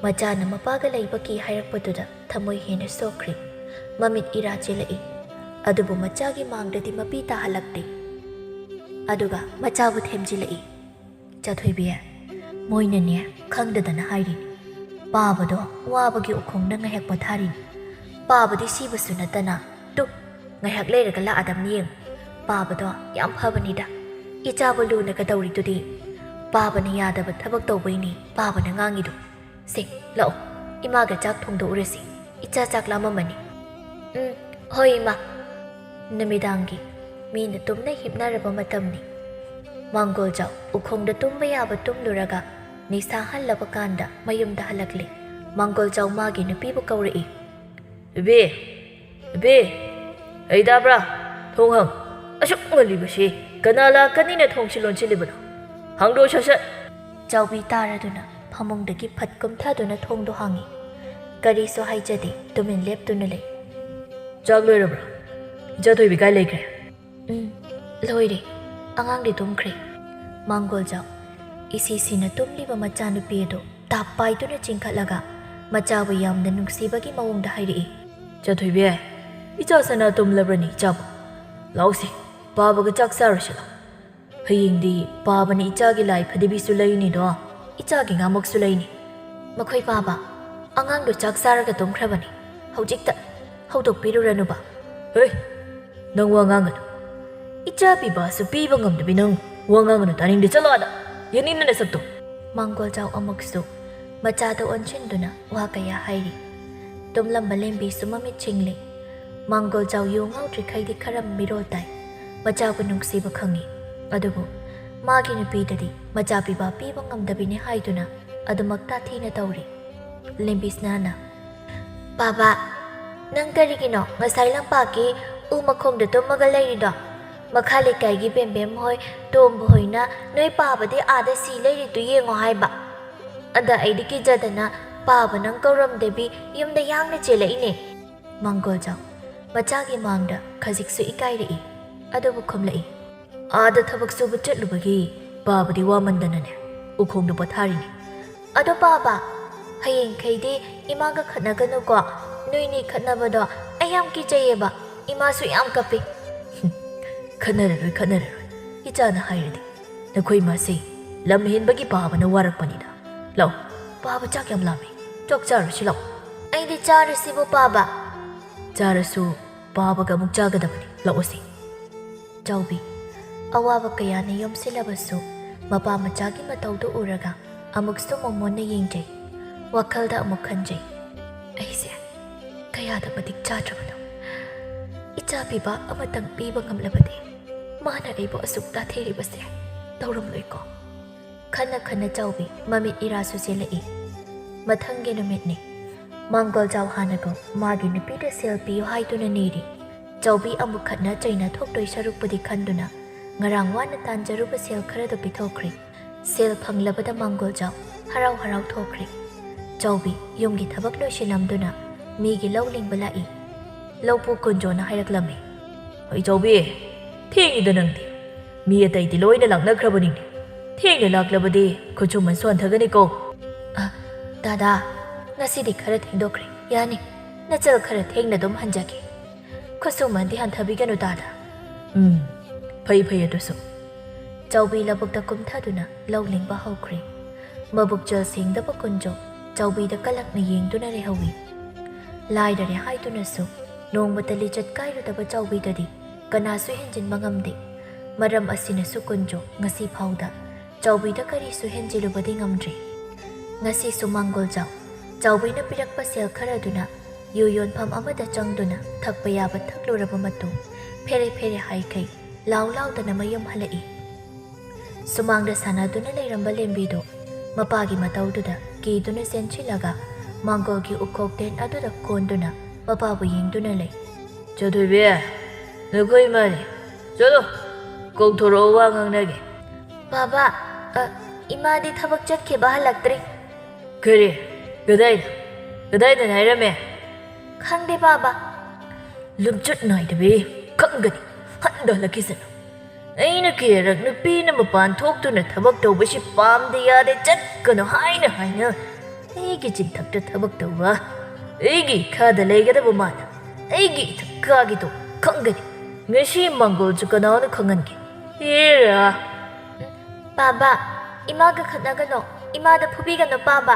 ꯃꯆꯥꯅ ꯃꯄꯥꯒ ꯂꯩꯕꯒꯤ ꯍꯥꯏꯔꯛꯄꯗꯨꯗ ꯊꯃꯣꯏ ꯍꯦꯟꯅ ꯁꯣꯛꯈ꯭ꯔꯦ꯫ ꯃꯃꯤꯠ ꯏꯔꯥ ꯆꯦꯜꯂꯛꯏ꯫ ꯑꯗꯨꯕꯨ ꯃꯆꯥꯒꯤ ꯃꯥꯡꯗꯗꯤ ꯃꯄꯤ ꯇꯥꯍꯜꯂꯛꯇꯦ꯫ ꯑꯗꯨꯒ ꯃꯆꯥꯕꯨ ꯊꯦꯝꯖꯤꯜꯂꯛꯏ꯫ "ꯆꯥꯊꯣꯏꯕꯤ, ꯃꯣꯏꯅꯅꯦ ꯈꯪꯗꯗꯅ ꯍꯥꯏꯔꯤꯅꯤ꯫ ꯄꯥꯕꯗꯣ ꯋꯥꯕꯒꯤ ꯎꯈꯣꯡꯗ ꯉꯥꯏꯍꯥꯛ ꯄꯣꯊꯥꯔꯤꯅꯤ꯫ ꯄꯥꯕꯗꯤ ꯁꯤꯕꯁꯨ ꯅꯠꯇꯅ, ꯇꯨ, ꯉꯥꯏꯍꯥꯛ ꯂꯩꯔꯒ ꯂꯥꯛꯑꯗꯕꯅꯤ ꯌꯦꯡꯉꯨ꯫ ꯄꯥꯕꯗꯣ ꯌꯥꯝ ꯐꯕꯅꯤꯗ꯫ ꯏꯆꯥꯕꯨ ꯂꯨꯅ ꯀꯗꯧꯔꯤꯗꯨꯗꯤ? ꯄꯥꯕꯅ ꯌꯥꯗꯕ ꯊꯕꯛ ꯇꯧꯕꯩꯅꯤ ꯄꯥꯕꯅ ꯉꯥꯡꯉꯤꯗꯣ꯫ ꯁꯦ, ꯂꯥꯛꯑꯣ, ꯏꯃꯥꯒ ꯆꯥꯛ ꯊꯣꯡꯗꯣꯛꯎꯔꯁꯤ꯫ ꯏꯆꯥ ꯆꯥꯛ ꯂꯥꯝꯃꯝꯃꯅꯤ꯫ ꯎꯝ, ꯍꯣꯏ ꯏꯃꯥ꯫ ꯅꯨꯃꯤꯗꯥꯡꯒꯤ ꯃꯤꯅ ꯇꯨꯝꯅ ꯍꯤꯞꯅꯔꯕ ꯃꯇꯝꯅꯤ꯫ ꯃꯥꯡꯒꯣꯜꯖꯥꯎ ꯎꯈꯣꯡꯗ ꯇꯨꯝꯕ ꯌꯥꯕ ꯇꯨꯝꯂꯨꯔꯒ ꯅꯤꯁꯥ ꯍꯜꯂꯕ ꯀꯥꯟꯗ ꯃꯌꯨꯝꯗ ꯍꯜꯂꯛꯂꯦ꯫ ꯃꯥꯡꯒꯣꯜꯖꯥꯎ ꯃꯥꯒꯤ ꯅꯨꯄꯤꯕꯨ ꯀꯧꯔꯛꯏ꯫ ꯏꯕꯦ, ꯏꯕꯦ, ꯑꯩ ꯇꯥꯕ꯭ꯔꯥ? ꯊꯣꯡ ꯍꯪ꯫ ꯑꯁꯨꯛ ꯉꯜꯂꯤꯕꯁꯤ ꯀꯅꯥ ꯂꯥꯛꯀꯅꯤꯅ ꯊꯣꯡꯁꯤ ꯂꯣꯟꯁꯤꯜꯂꯤꯕꯅꯣ? ꯍꯥꯡꯗꯣꯛ ꯁꯠ ꯁꯠ꯫ ꯆꯥꯎꯕꯤ ꯇꯥꯔꯗꯨꯅ ꯐꯃꯨꯡꯗꯒꯤ ꯐꯠ ꯀꯨꯝꯊꯗꯨꯅ ꯊꯣꯡꯗꯣ ꯍꯥꯡꯉꯤ꯫ ꯀꯔꯤꯁꯨ ꯍꯥꯏꯖꯗꯦ, ꯇꯨꯃꯤꯟ ꯂꯦꯞꯇꯨꯅ ꯂꯩ꯫ ꯆꯥꯛ ꯂꯣꯏꯔꯕ꯭ꯔꯥ? ꯏꯆꯥ ꯊꯣꯏꯕꯤ ꯀꯥꯏ ꯂꯩꯈ꯭ꯔꯦ? ꯎꯝ, ꯂꯣꯏꯔꯦ꯫ ꯑꯉꯥꯡꯗꯤ ꯇꯨꯝꯈ꯭ꯔꯦ꯫ ꯃꯥꯡꯒꯣꯜꯖꯥꯎ ꯏꯁꯤꯁꯤꯅ ꯇꯨꯝꯂꯤꯕ ꯃꯆꯥꯅꯨꯄꯤ ꯑꯗꯨ ꯇꯥꯞ ꯄꯥꯏꯗꯨꯅ ꯆꯤꯡꯈꯠꯂꯒ ꯃꯆꯥꯕꯨ ꯌꯥꯝꯅ ꯅꯨꯡꯁꯤꯕꯒꯤ ꯃꯑꯣꯡꯗ ꯍꯥꯏꯔꯛꯏ꯫ ꯆꯥꯊꯣꯏꯕꯤ, ꯏꯆꯥ ꯁꯅꯥ ꯇꯨꯝꯂꯕ꯭ꯔꯅꯤ ꯏꯆꯥꯕꯨ? ꯂꯥꯛꯎꯁꯤ, ꯄꯥꯕꯒ ꯆꯥꯛ ꯆꯥꯔꯨꯁꯤ ꯂꯥꯎ꯫ ꯍꯌꯦꯡꯗꯤ ꯄꯥꯕꯅ ꯏꯆꯥꯒꯤ ꯂꯥꯏ ꯐꯗꯤꯕꯤꯁꯨ ꯂꯩꯅꯤꯗꯣ, ꯏꯆꯥꯒꯤ ꯉꯥꯃꯛꯁꯨ ꯂꯩꯅꯤ꯫ ꯃꯈꯣꯏ ꯄꯥꯕ, ꯑꯉꯥꯡꯗꯣ ꯆꯥꯛ ꯆꯥꯔꯒ ꯇꯨꯝꯈ꯭ꯔꯕꯅꯤ꯫ ꯍꯧꯖꯤꯛꯇ ꯍꯧꯗꯣꯛꯄꯤꯔꯨꯔꯅꯨꯕ꯫ ꯍꯦ, ꯅꯪ ꯋꯥ ꯉꯥꯡꯒꯅꯨ꯫ ꯏꯆꯥ ꯄꯤꯕꯁꯨ ꯄꯤꯕ ꯉꯝꯗꯕꯤ ꯅꯪ ꯋꯥ ꯉꯥꯡꯒꯅꯨ, ꯇꯥꯅꯤꯡꯗꯦ, ꯆꯠꯂꯣ ꯑꯥꯗ꯫ ꯌꯦꯡꯅꯤꯡꯗꯅ ꯁꯛꯇꯣ꯫ ꯃꯥꯡꯒꯣꯜꯖꯥꯎ ꯑꯃꯨꯛꯁꯨ ꯃꯆꯥꯗ ꯑꯣꯟꯁꯤꯟꯗꯨꯅ ꯋꯥ ꯀꯌꯥ ꯍꯥꯏꯔꯤ꯫ ꯇꯨꯝꯂꯝꯕ ꯂꯦꯝꯕꯤꯁꯨ ꯃꯃꯤꯠ ꯁꯤꯡꯂꯤ꯫ ꯃꯥꯡꯒꯣꯜꯖꯥꯎ ꯌꯨ ꯉꯥꯎꯗ꯭ꯔꯤꯈꯩꯗꯤ ꯈꯔ ꯃꯤꯔꯣꯜ ꯇꯥꯏ꯫ ꯃꯆꯥꯕꯨ ꯅꯨꯡꯁꯤꯕ ꯈꯪꯉꯤ꯫ ꯑꯗꯨꯕꯨ ꯃꯥꯒꯤ ꯅꯨꯄꯤꯗꯗꯤ ꯃꯆꯥ ꯄꯤꯕ ꯄꯤꯕ ꯉꯝꯗꯕꯤꯅꯤ ꯍꯥꯏꯗꯨꯅ ꯑꯗꯨꯃꯛ ꯇꯥꯊꯤꯅ ꯇꯧꯔꯤ꯫ ꯂꯦꯝꯕꯤꯁꯅꯥꯅ, "ꯕꯥꯕꯥ, ꯅꯪ ꯀꯔꯤꯒꯤꯅꯣ ꯉꯁꯥꯏ ꯂꯝꯄꯥꯛꯀꯤ ꯎ ꯃꯈꯣꯡꯗ ꯇꯨꯝꯃꯒ ꯂꯩꯔꯤꯗꯣ? ꯃꯈꯥ ꯂꯩꯀꯥꯏꯒꯤ ꯕꯦꯝꯕꯦꯝ ꯍꯣꯏ, ꯇꯣꯝꯕ ꯍꯣꯏꯅ ꯅꯣꯏ ꯄꯥꯕꯗꯤ ꯑꯥꯗ ꯁꯤ ꯂꯩꯔꯤꯗꯨ ꯌꯦꯡꯉꯣ ꯍꯥꯏꯕ꯫ ꯑꯗ ꯑꯩꯗꯤ ꯀꯤꯖꯗꯅ ꯄꯥꯕ ꯅꯪ ꯀꯧꯔꯝꯗꯕꯤ ꯌꯨꯝꯗ ꯌꯥꯡꯅ ꯆꯦꯜꯂꯛꯏꯅꯦ꯫" ꯃꯥꯡꯒꯣꯜꯖꯥꯎ ꯃꯆꯥꯒꯤ ꯃꯥꯡꯗ ꯈꯖꯤꯛꯁꯨ ꯏꯀꯥꯏꯔꯛꯏ꯫ ꯑꯗꯨꯕꯨ ꯈꯨꯝꯂꯛꯏ, "ꯑꯥꯗ ꯊꯕꯛ ꯁꯨꯕ ꯆꯠꯂꯨꯕꯒꯤ ꯄꯥꯕꯗꯤ ꯋꯥꯃꯟꯗꯅꯅꯦ ꯎꯈꯣꯡꯗ ꯄꯣꯊꯥꯔꯤꯅꯤ꯫" "ꯑꯗꯣ ꯄꯥꯕ, ꯍꯌꯦꯡꯈꯩꯗꯤ ꯏꯃꯥꯒ ꯈꯠꯅꯒꯅꯨꯀꯣ꯫ ꯅꯣꯏꯅꯤ ꯈꯠꯅꯕꯗꯣ ꯑꯩ ꯌꯥꯝ ꯀꯤꯖꯩꯌꯦꯕ꯫ ꯏꯃꯥꯁꯨ ꯌꯥꯝ ꯀꯞꯄꯤ꯫" "ꯈꯠꯅꯔꯔꯣꯏ, ꯈꯠꯅꯔꯔꯣꯏ꯫ ꯏꯆꯥꯅ ꯍꯥꯏꯔꯗꯤ ꯅꯈꯣꯏ ꯏꯃꯥꯁꯦ ꯂꯝ ꯍꯦꯟꯕꯒꯤ ꯄꯥꯕꯅ ꯋꯥꯔꯛꯄꯅꯤꯗ꯫ ꯂꯥꯛꯑꯣ, ꯄꯥꯕ ꯆꯥꯛ ꯌꯥꯝ ꯂꯥꯝꯃꯤ꯫ ꯆꯥꯛ ꯆꯥꯔꯨꯁꯤ ꯂꯥꯛꯑꯣ꯫" "ꯑꯩꯗꯤ ꯆꯥꯔꯁꯤꯕꯨ ꯄꯥꯕ꯫" "ꯆꯥꯔꯁꯨ ꯄꯥꯕꯒ ꯑꯃꯨꯛ ꯆꯥꯒꯗꯕꯅꯤ꯫ ꯂꯥꯛꯑꯣꯁꯤ꯫" ꯆꯥꯎꯕꯤ ꯑꯋꯥꯕ ꯀꯌꯥꯅ ꯌꯣꯝꯁꯤꯜꯂꯕꯁꯨ, ꯃꯄꯥ ꯃꯆꯥꯒꯤ ꯃꯇꯧꯗꯨ ꯎꯔꯒ ꯑꯃꯨꯛꯁꯨ ꯃꯣꯃꯣꯟꯅ ꯌꯦꯡꯖꯩ꯫ ꯋꯥꯈꯜꯗ ꯑꯃꯨꯛ ꯈꯟꯖꯩ, "ꯑꯩꯁꯦ ꯀꯌꯥꯗ ꯃꯇꯤꯛ ꯆꯥꯗ꯭ꯔꯕꯅꯣ? ꯏꯆꯥ ꯄꯤꯕ ꯑꯃꯇꯪ ꯄꯤꯕ ꯉꯝꯂꯕꯗꯤ ꯃꯥꯅ ꯑꯩꯕꯨ ꯑꯁꯨꯛ ꯇꯥꯊꯤꯔꯤꯕꯁꯦ ꯇꯧꯔꯝꯂꯣꯏꯀꯣ?" ꯈꯟꯅ ꯈꯟꯅ ꯆꯥꯎꯕꯤ ꯃꯃꯤꯠ ꯏꯔꯥꯁꯨ ꯆꯦꯜꯂꯛꯏ꯫ ꯃꯊꯪꯒꯤ ꯅꯨꯃꯤꯠꯅꯤ꯫ ꯃꯥꯡꯒꯣꯜꯖꯥꯎ ꯍꯥꯟꯅꯒ ꯃꯥꯒꯤ ꯅꯨꯄꯤꯗ ꯁꯦꯜ ꯄꯤꯌꯨ ꯍꯥꯏꯗꯨꯅ ꯅꯤꯔꯤ꯫ ꯆꯥꯎꯕꯤ ꯑꯃꯨꯛ ꯈꯠꯅ ꯆꯩꯅ ꯊꯣꯛꯇꯣꯏ ꯁꯔꯨꯛꯄꯨꯗꯤ ꯈꯟꯗꯨꯅ, ꯉꯔꯥꯡ ꯋꯥꯅ ꯇꯥꯟꯖꯔꯨꯕ ꯁꯦꯜ ꯈꯔꯗꯨ ꯄꯤꯊꯣꯛꯈ꯭ꯔꯦ꯫ ꯁꯦꯜ ꯐꯪꯂꯕꯗ ꯃꯥꯡꯒꯣꯜꯖꯥꯎ ꯍꯔꯥꯎ ꯍꯔꯥꯎ ꯊꯣꯛꯈ꯭ꯔꯦ꯫ ꯆꯥꯎꯕꯤ ꯌꯨꯝꯒꯤ ꯊꯕꯛ ꯂꯣꯏꯁꯤꯜꯂꯝꯗꯨꯅ ꯃꯤꯒꯤ ꯂꯧ ꯂꯤꯡꯕ ꯂꯥꯛꯏ꯫ ꯂꯧꯄꯨ ꯀꯨꯟꯖꯣꯅ ꯍꯥꯏꯔꯛꯂꯝꯃꯤ, "ꯑꯩ ꯆꯥꯎꯕꯤ, ꯊꯦꯡꯉꯤꯗ ꯅꯪꯗꯤ꯫ ꯃꯤ ꯑꯇꯩꯗꯤ ꯂꯣꯏꯅ ꯂꯥꯛꯅꯈ꯭ꯔꯕꯅꯤꯅꯦ꯫ ꯊꯦꯡꯅ ꯂꯥꯛꯂꯕꯗꯤ ꯈꯨꯠꯁꯨꯃꯟꯁꯨ ꯍꯟꯊꯒꯅꯤꯀꯣ?" "ꯑ, ꯗꯥꯗꯥ, ꯉꯁꯤꯗꯤ ꯈꯔ ꯊꯦꯡꯗꯣꯛꯈ꯭ꯔꯦ꯫ ꯌꯥꯅꯤ, ꯅꯆꯜ ꯈꯔ ꯊꯦꯡꯅ ꯑꯗꯨꯝ ꯍꯟꯖꯒꯦ꯫ ꯈꯨꯠꯁꯨꯃꯟꯗꯤ ꯍꯟꯊꯕꯤꯒꯅꯨ, ꯗꯥꯗꯥ꯫" "ꯎꯝ, ꯐꯩ ꯐꯩ ꯑꯗꯨꯁꯨ꯫" ꯆꯥꯎꯕꯤ ꯂꯧꯕꯨꯛꯇ ꯀꯨꯝꯊꯗꯨꯅ ꯂꯧ ꯂꯤꯡꯕ ꯍꯧꯈ꯭ꯔꯦ꯫ ꯃꯕꯨꯛꯆꯦꯜ ꯁꯦꯡꯗꯕ ꯀꯨꯟꯖꯣ ꯆꯥꯎꯕꯤꯗ ꯀꯂꯛꯅ ꯌꯦꯡꯗꯨꯅ ꯂꯩꯍꯧꯏ꯫ ꯂꯥꯏꯔꯔꯦ ꯍꯥꯏꯗꯨꯅꯁꯨ ꯅꯣꯡꯃꯇ ꯂꯤꯆꯠ ꯀꯥꯏꯔꯨꯗꯕ ꯆꯥꯎꯕꯤꯗꯗꯤ ꯀꯅꯥꯁꯨ ꯍꯦꯟꯖꯤꯟꯕ ꯉꯝꯗꯦ꯫ ꯃꯔꯝ ꯑꯁꯤꯅꯁꯨ ꯀꯨꯟꯖꯣ ꯉꯁꯤ ꯐꯥꯎꯗ ꯆꯥꯎꯕꯤꯗ ꯀꯔꯤꯁꯨ ꯍꯦꯟꯖꯤꯜꯂꯨꯕꯗꯤ ꯉꯝꯗ꯭ꯔꯤ꯫ ꯉꯁꯤꯁꯨ ꯃꯥꯡꯒꯣꯜꯖꯥꯎ ꯆꯥꯎꯕꯤꯅ ꯄꯤꯔꯛꯄ ꯁꯦꯜ ꯈꯔꯗꯨꯅ ꯌꯨ ꯌꯣꯟꯐꯝ ꯑꯃꯗ ꯆꯪꯗꯨꯅ ꯊꯛꯄ ꯌꯥꯕ ꯊꯛꯂꯨꯔꯕ ꯃꯇꯨꯡ, ꯐꯦꯔꯦ ꯐꯦꯔꯦ ꯍꯥꯏꯈꯩ ꯂꯥꯎ ꯂꯥꯎꯗꯅ ꯃꯌꯨꯝ ꯍꯜꯂꯛꯏ꯫ ꯁꯨꯃꯥꯡꯗ ꯁꯥꯟꯅꯗꯨꯅ ꯂꯩꯔꯝꯕ ꯂꯦꯝꯕꯤꯗꯨ ꯃꯄꯥꯒꯤ ꯃꯇꯧꯗꯨꯗ ꯀꯤꯗꯨꯅ ꯆꯦꯟꯁꯤꯜꯂꯒ ꯃꯥꯡꯒꯣꯜꯒꯤ ꯎꯈꯣꯛ ꯇꯦꯟ ꯑꯗꯨꯗ ꯀꯣꯟꯗꯨꯅ ꯃꯄꯥꯕꯨ ꯌꯦꯡꯗꯨꯅ ꯂꯩ꯫ "ꯆꯥꯊꯣꯏꯕꯤ, ꯅꯈꯣꯏ ꯏꯃꯥꯅꯦ꯫ ꯆꯠꯂꯣ, ꯀꯧꯊꯣꯔꯛꯑꯣ, ꯋꯥ ꯉꯥꯡꯅꯒꯦ꯫" "ꯕꯥꯕꯥ, ꯑ, ꯏꯃꯥꯗꯤ ꯊꯕꯛ ꯆꯠꯈꯤꯕ ꯍꯜꯂꯛꯇ꯭ꯔꯤ꯫" "ꯀꯔꯤ? ꯀꯗꯥꯏꯗ? ꯀꯗꯥꯏꯗ ꯍꯥꯏꯔꯝꯃꯦ?" "ꯈꯪꯗꯦ ꯕꯥꯕꯥ꯫" "ꯂꯝꯆꯠ ꯅꯥꯏꯗꯕꯤ, ꯈꯪꯒꯅꯤ, ꯍꯟꯗ ꯍꯜꯂꯛꯈꯤꯁꯅꯨ꯫ ꯑꯩꯅ ꯀꯌꯥꯔꯛ ꯅꯨꯄꯤꯅ ꯃꯄꯥꯟ ꯊꯣꯛꯇꯨꯅ ꯊꯕꯛ ꯇꯧꯕꯁꯤ ꯄꯥꯝꯗꯦ, ꯌꯥꯗꯦ, ꯆꯠꯀꯅꯨ ꯍꯥꯏꯅ ꯍꯥꯏꯅ ꯑꯩꯒꯤ ꯆꯤꯟꯊꯛꯇ ꯊꯕꯛ ꯇꯧꯕ, ꯑꯩꯒꯤ ꯏꯈꯥꯗ ꯂꯩꯒꯗꯕ ꯃꯥꯅ ꯑꯩꯒꯤ ꯏꯊꯛ ꯀꯥꯒꯦ ꯇꯧꯕ ꯈꯪꯒꯅꯤ꯫ ꯉꯁꯤ ꯃꯪꯒꯣꯜꯁꯨ ꯀꯅꯥꯅ ꯈꯪꯍꯟꯒꯦ? ꯍꯦꯔꯥ!" "ꯕꯥꯕꯥ, ꯏꯃꯥꯒ ꯈꯠꯅꯒꯅꯣ, ꯏꯃꯥꯗ ꯐꯨꯕꯤꯒꯅꯨ ꯄꯥꯕ꯫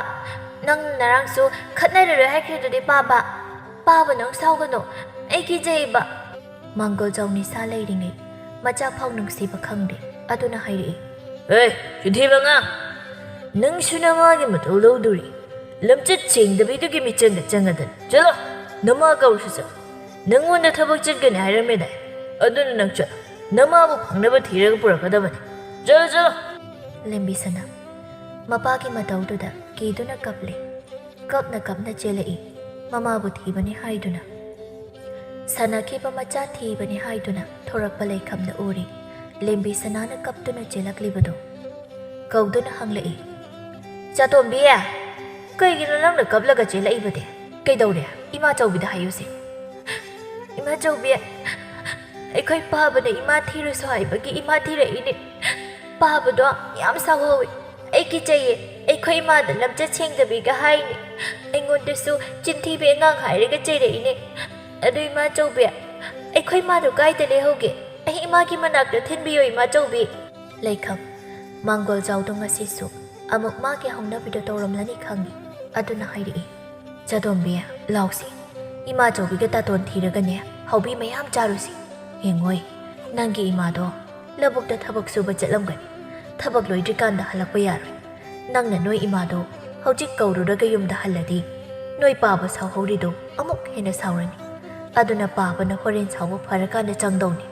ꯅꯪ ꯅꯔꯥꯡꯁꯨ ꯈꯠꯅꯔꯔꯣꯏ ꯍꯥꯏꯈ꯭ꯔꯤꯗꯨꯗꯤ ꯄꯥꯕ꯫ ꯄꯥꯕ, ꯅꯪ ꯁꯥꯎꯒꯅꯨ, ꯑꯩ ꯀꯤꯖꯩꯕ꯫" ꯃꯥꯡꯒꯣꯜꯖꯥꯎ ꯅꯤꯁꯥ ꯂꯩꯔꯤꯉꯩ ꯃꯆꯥ ꯐꯥꯎ ꯅꯨꯡꯁꯤꯕ ꯈꯪꯗꯦ꯫ ꯑꯗꯨꯅ ꯍꯥꯏꯔꯛꯏ, "ꯑꯦ, ꯆꯤꯟꯊꯤꯕ ꯑꯉꯥꯡ! ꯅꯪꯁꯨ ꯅꯃꯥꯒꯤ ꯃꯇꯧ ꯂꯧꯗꯣꯔꯤ? ꯂꯝꯆꯠ ꯁꯦꯡꯗꯕꯤꯗꯨꯒꯤ ꯃꯤꯆꯪꯗ ꯆꯪꯉꯗꯅ꯫ ꯆꯠꯂꯣ, ꯅꯃꯥ ꯀꯧꯔꯨꯁꯨ ꯆꯠꯂꯣ꯫ ꯅꯪꯉꯣꯟꯗ ꯊꯕꯛ ꯆꯠꯀꯅꯤ ꯍꯥꯏꯔꯝꯃꯦꯗꯥꯏ? ꯑꯗꯨꯅ ꯅꯪ ꯆꯠꯂꯣ꯫ ꯅꯃꯥꯕꯨ ꯐꯪꯅꯕ ꯊꯤꯔꯒ ꯄꯨꯔꯛꯀꯗꯕꯅꯤ꯫ ꯆꯠꯂꯣ, ꯆꯠꯂꯣ!" ꯂꯦꯝꯕꯤ ꯁꯅꯥ ꯃꯄꯥꯒꯤ ꯃꯇꯧꯗꯨꯗ ꯀꯤꯗꯨꯅ ꯀꯞꯂꯦ꯫ ꯀꯞꯅ ꯀꯞꯅ ꯆꯦꯜꯂꯛꯏ, ꯃꯃꯥꯕꯨ ꯊꯤꯕꯅꯤ ꯍꯥꯏꯗꯨꯅ꯫ ꯁꯥꯟꯅꯈꯤꯕ ꯃꯆꯥ ꯊꯤꯕꯅꯤ ꯍꯥꯏꯗꯨꯅ ꯊꯣꯔꯛꯄ ꯂꯩꯈꯝꯗ ꯎꯔꯤ ꯂꯦꯝꯕꯤ ꯁꯅꯥꯅ ꯀꯞꯇꯨꯅ ꯆꯦꯜꯂꯛꯂꯤꯕꯗꯨ꯫ ꯀꯧꯗꯨꯅ ꯍꯪꯂꯛꯏ, "ꯆꯥꯇꯣꯝꯕꯤ, ꯀꯩꯒꯤꯅꯣ ꯅꯪꯅ ꯀꯞꯂꯒ ꯆꯦꯜꯂꯛꯏꯕꯗꯤ? ꯀꯩꯗꯧꯔꯦ? ꯏꯃꯥ ꯆꯧꯕꯤꯗ ꯍꯥꯏꯌꯨꯁꯦ꯫" "ꯏꯃꯥ ꯆꯧꯕꯤ, ꯑꯩꯈꯣꯏ ꯄꯥꯕꯅ ꯏꯃꯥ ꯊꯤꯔꯨꯁꯨ ꯍꯥꯏꯕꯒꯤ ꯏꯃꯥ ꯊꯤꯔꯛꯏꯅꯦ꯫ ꯄꯥꯕꯗꯣ ꯌꯥꯝ ꯁꯥꯎꯍꯧꯋꯤ꯫ ꯑꯩ ꯀꯤꯖꯩꯌꯦ꯫ ꯑꯩꯈꯣꯏ ꯏꯃꯥꯗ ꯂꯝꯆꯠ ꯁꯦꯡꯗꯕꯤꯒ ꯍꯥꯏꯅꯦ꯫ ꯑꯩꯉꯣꯟꯗꯁꯨ ꯆꯤꯟꯊꯤꯕꯤ ꯑꯉꯥꯡ ꯍꯥꯏꯔꯒ ꯆꯩꯔꯛꯏꯅꯦ꯫ ꯑꯗꯨ ꯏꯃꯥ ꯆꯧꯕꯤ, ꯑꯩꯈꯣꯏ ꯏꯃꯥꯗꯣ ꯀꯥꯏꯗ ꯂꯩꯍꯧꯒꯦ? ꯑꯩ ꯏꯃꯥꯒꯤ ꯃꯅꯥꯛꯇ ꯊꯤꯟꯕꯤꯌꯣ, ꯏꯃꯥ ꯆꯧꯕꯤ꯫" ꯂꯩꯈꯝ ꯃꯥꯡꯒꯣꯜ ꯖꯥꯎꯗꯣ ꯉꯁꯤꯁꯨ ꯑꯃꯨꯛ ꯃꯥꯒꯤ ꯍꯧꯅꯕꯤꯗꯣ ꯇꯧꯔꯝꯂꯅꯤ ꯈꯪꯏ꯫ ꯑꯗꯨꯅ ꯍꯥꯏꯔꯛꯏ, "ꯆꯥꯗꯣꯝꯕꯤ, ꯂꯥꯎꯁꯤ꯫ ꯏꯃꯥ ꯆꯧꯕꯤꯒ ꯇꯥꯇꯣꯟ ꯊꯤꯔꯒꯅꯦ, ꯍꯥꯎꯕꯤ ꯃꯌꯥꯝ ꯆꯥꯔꯨꯁꯤ꯫ ꯌꯦꯡꯉꯣꯏ, ꯅꯪꯒꯤ ꯏꯃꯥꯗꯣ ꯂꯧꯕꯨꯛꯇ ꯊꯕꯛ ꯁꯨꯕ ꯆꯠꯂꯝꯒꯅꯤ꯫ ꯊꯕꯛ ꯂꯣꯏꯗ꯭ꯔꯤꯀꯥꯟꯗ ꯍꯜꯂꯛꯄ ꯌꯥꯔꯣꯏ꯫ ꯅꯪꯅ ꯅꯣꯏ ꯏꯃꯥꯗꯣ ꯍꯧꯖꯤꯛ ꯀꯧꯔꯨꯔꯒ ꯌꯨꯝꯗ ꯍꯜꯂꯗꯤ, ꯅꯣꯏ ꯄꯥꯕ ꯁꯥꯎꯍꯧꯔꯤꯗꯣ ꯑꯃꯨꯛ ꯍꯦꯟꯅ ꯁꯥꯎꯔꯅꯤ꯫ ꯑꯗꯨꯅ ꯄꯥꯕꯅ ꯍꯣꯔꯦꯟ ꯁꯥꯎꯕ ꯐꯔꯀꯥꯟꯗ ꯆꯪꯗꯧꯅꯤ꯫"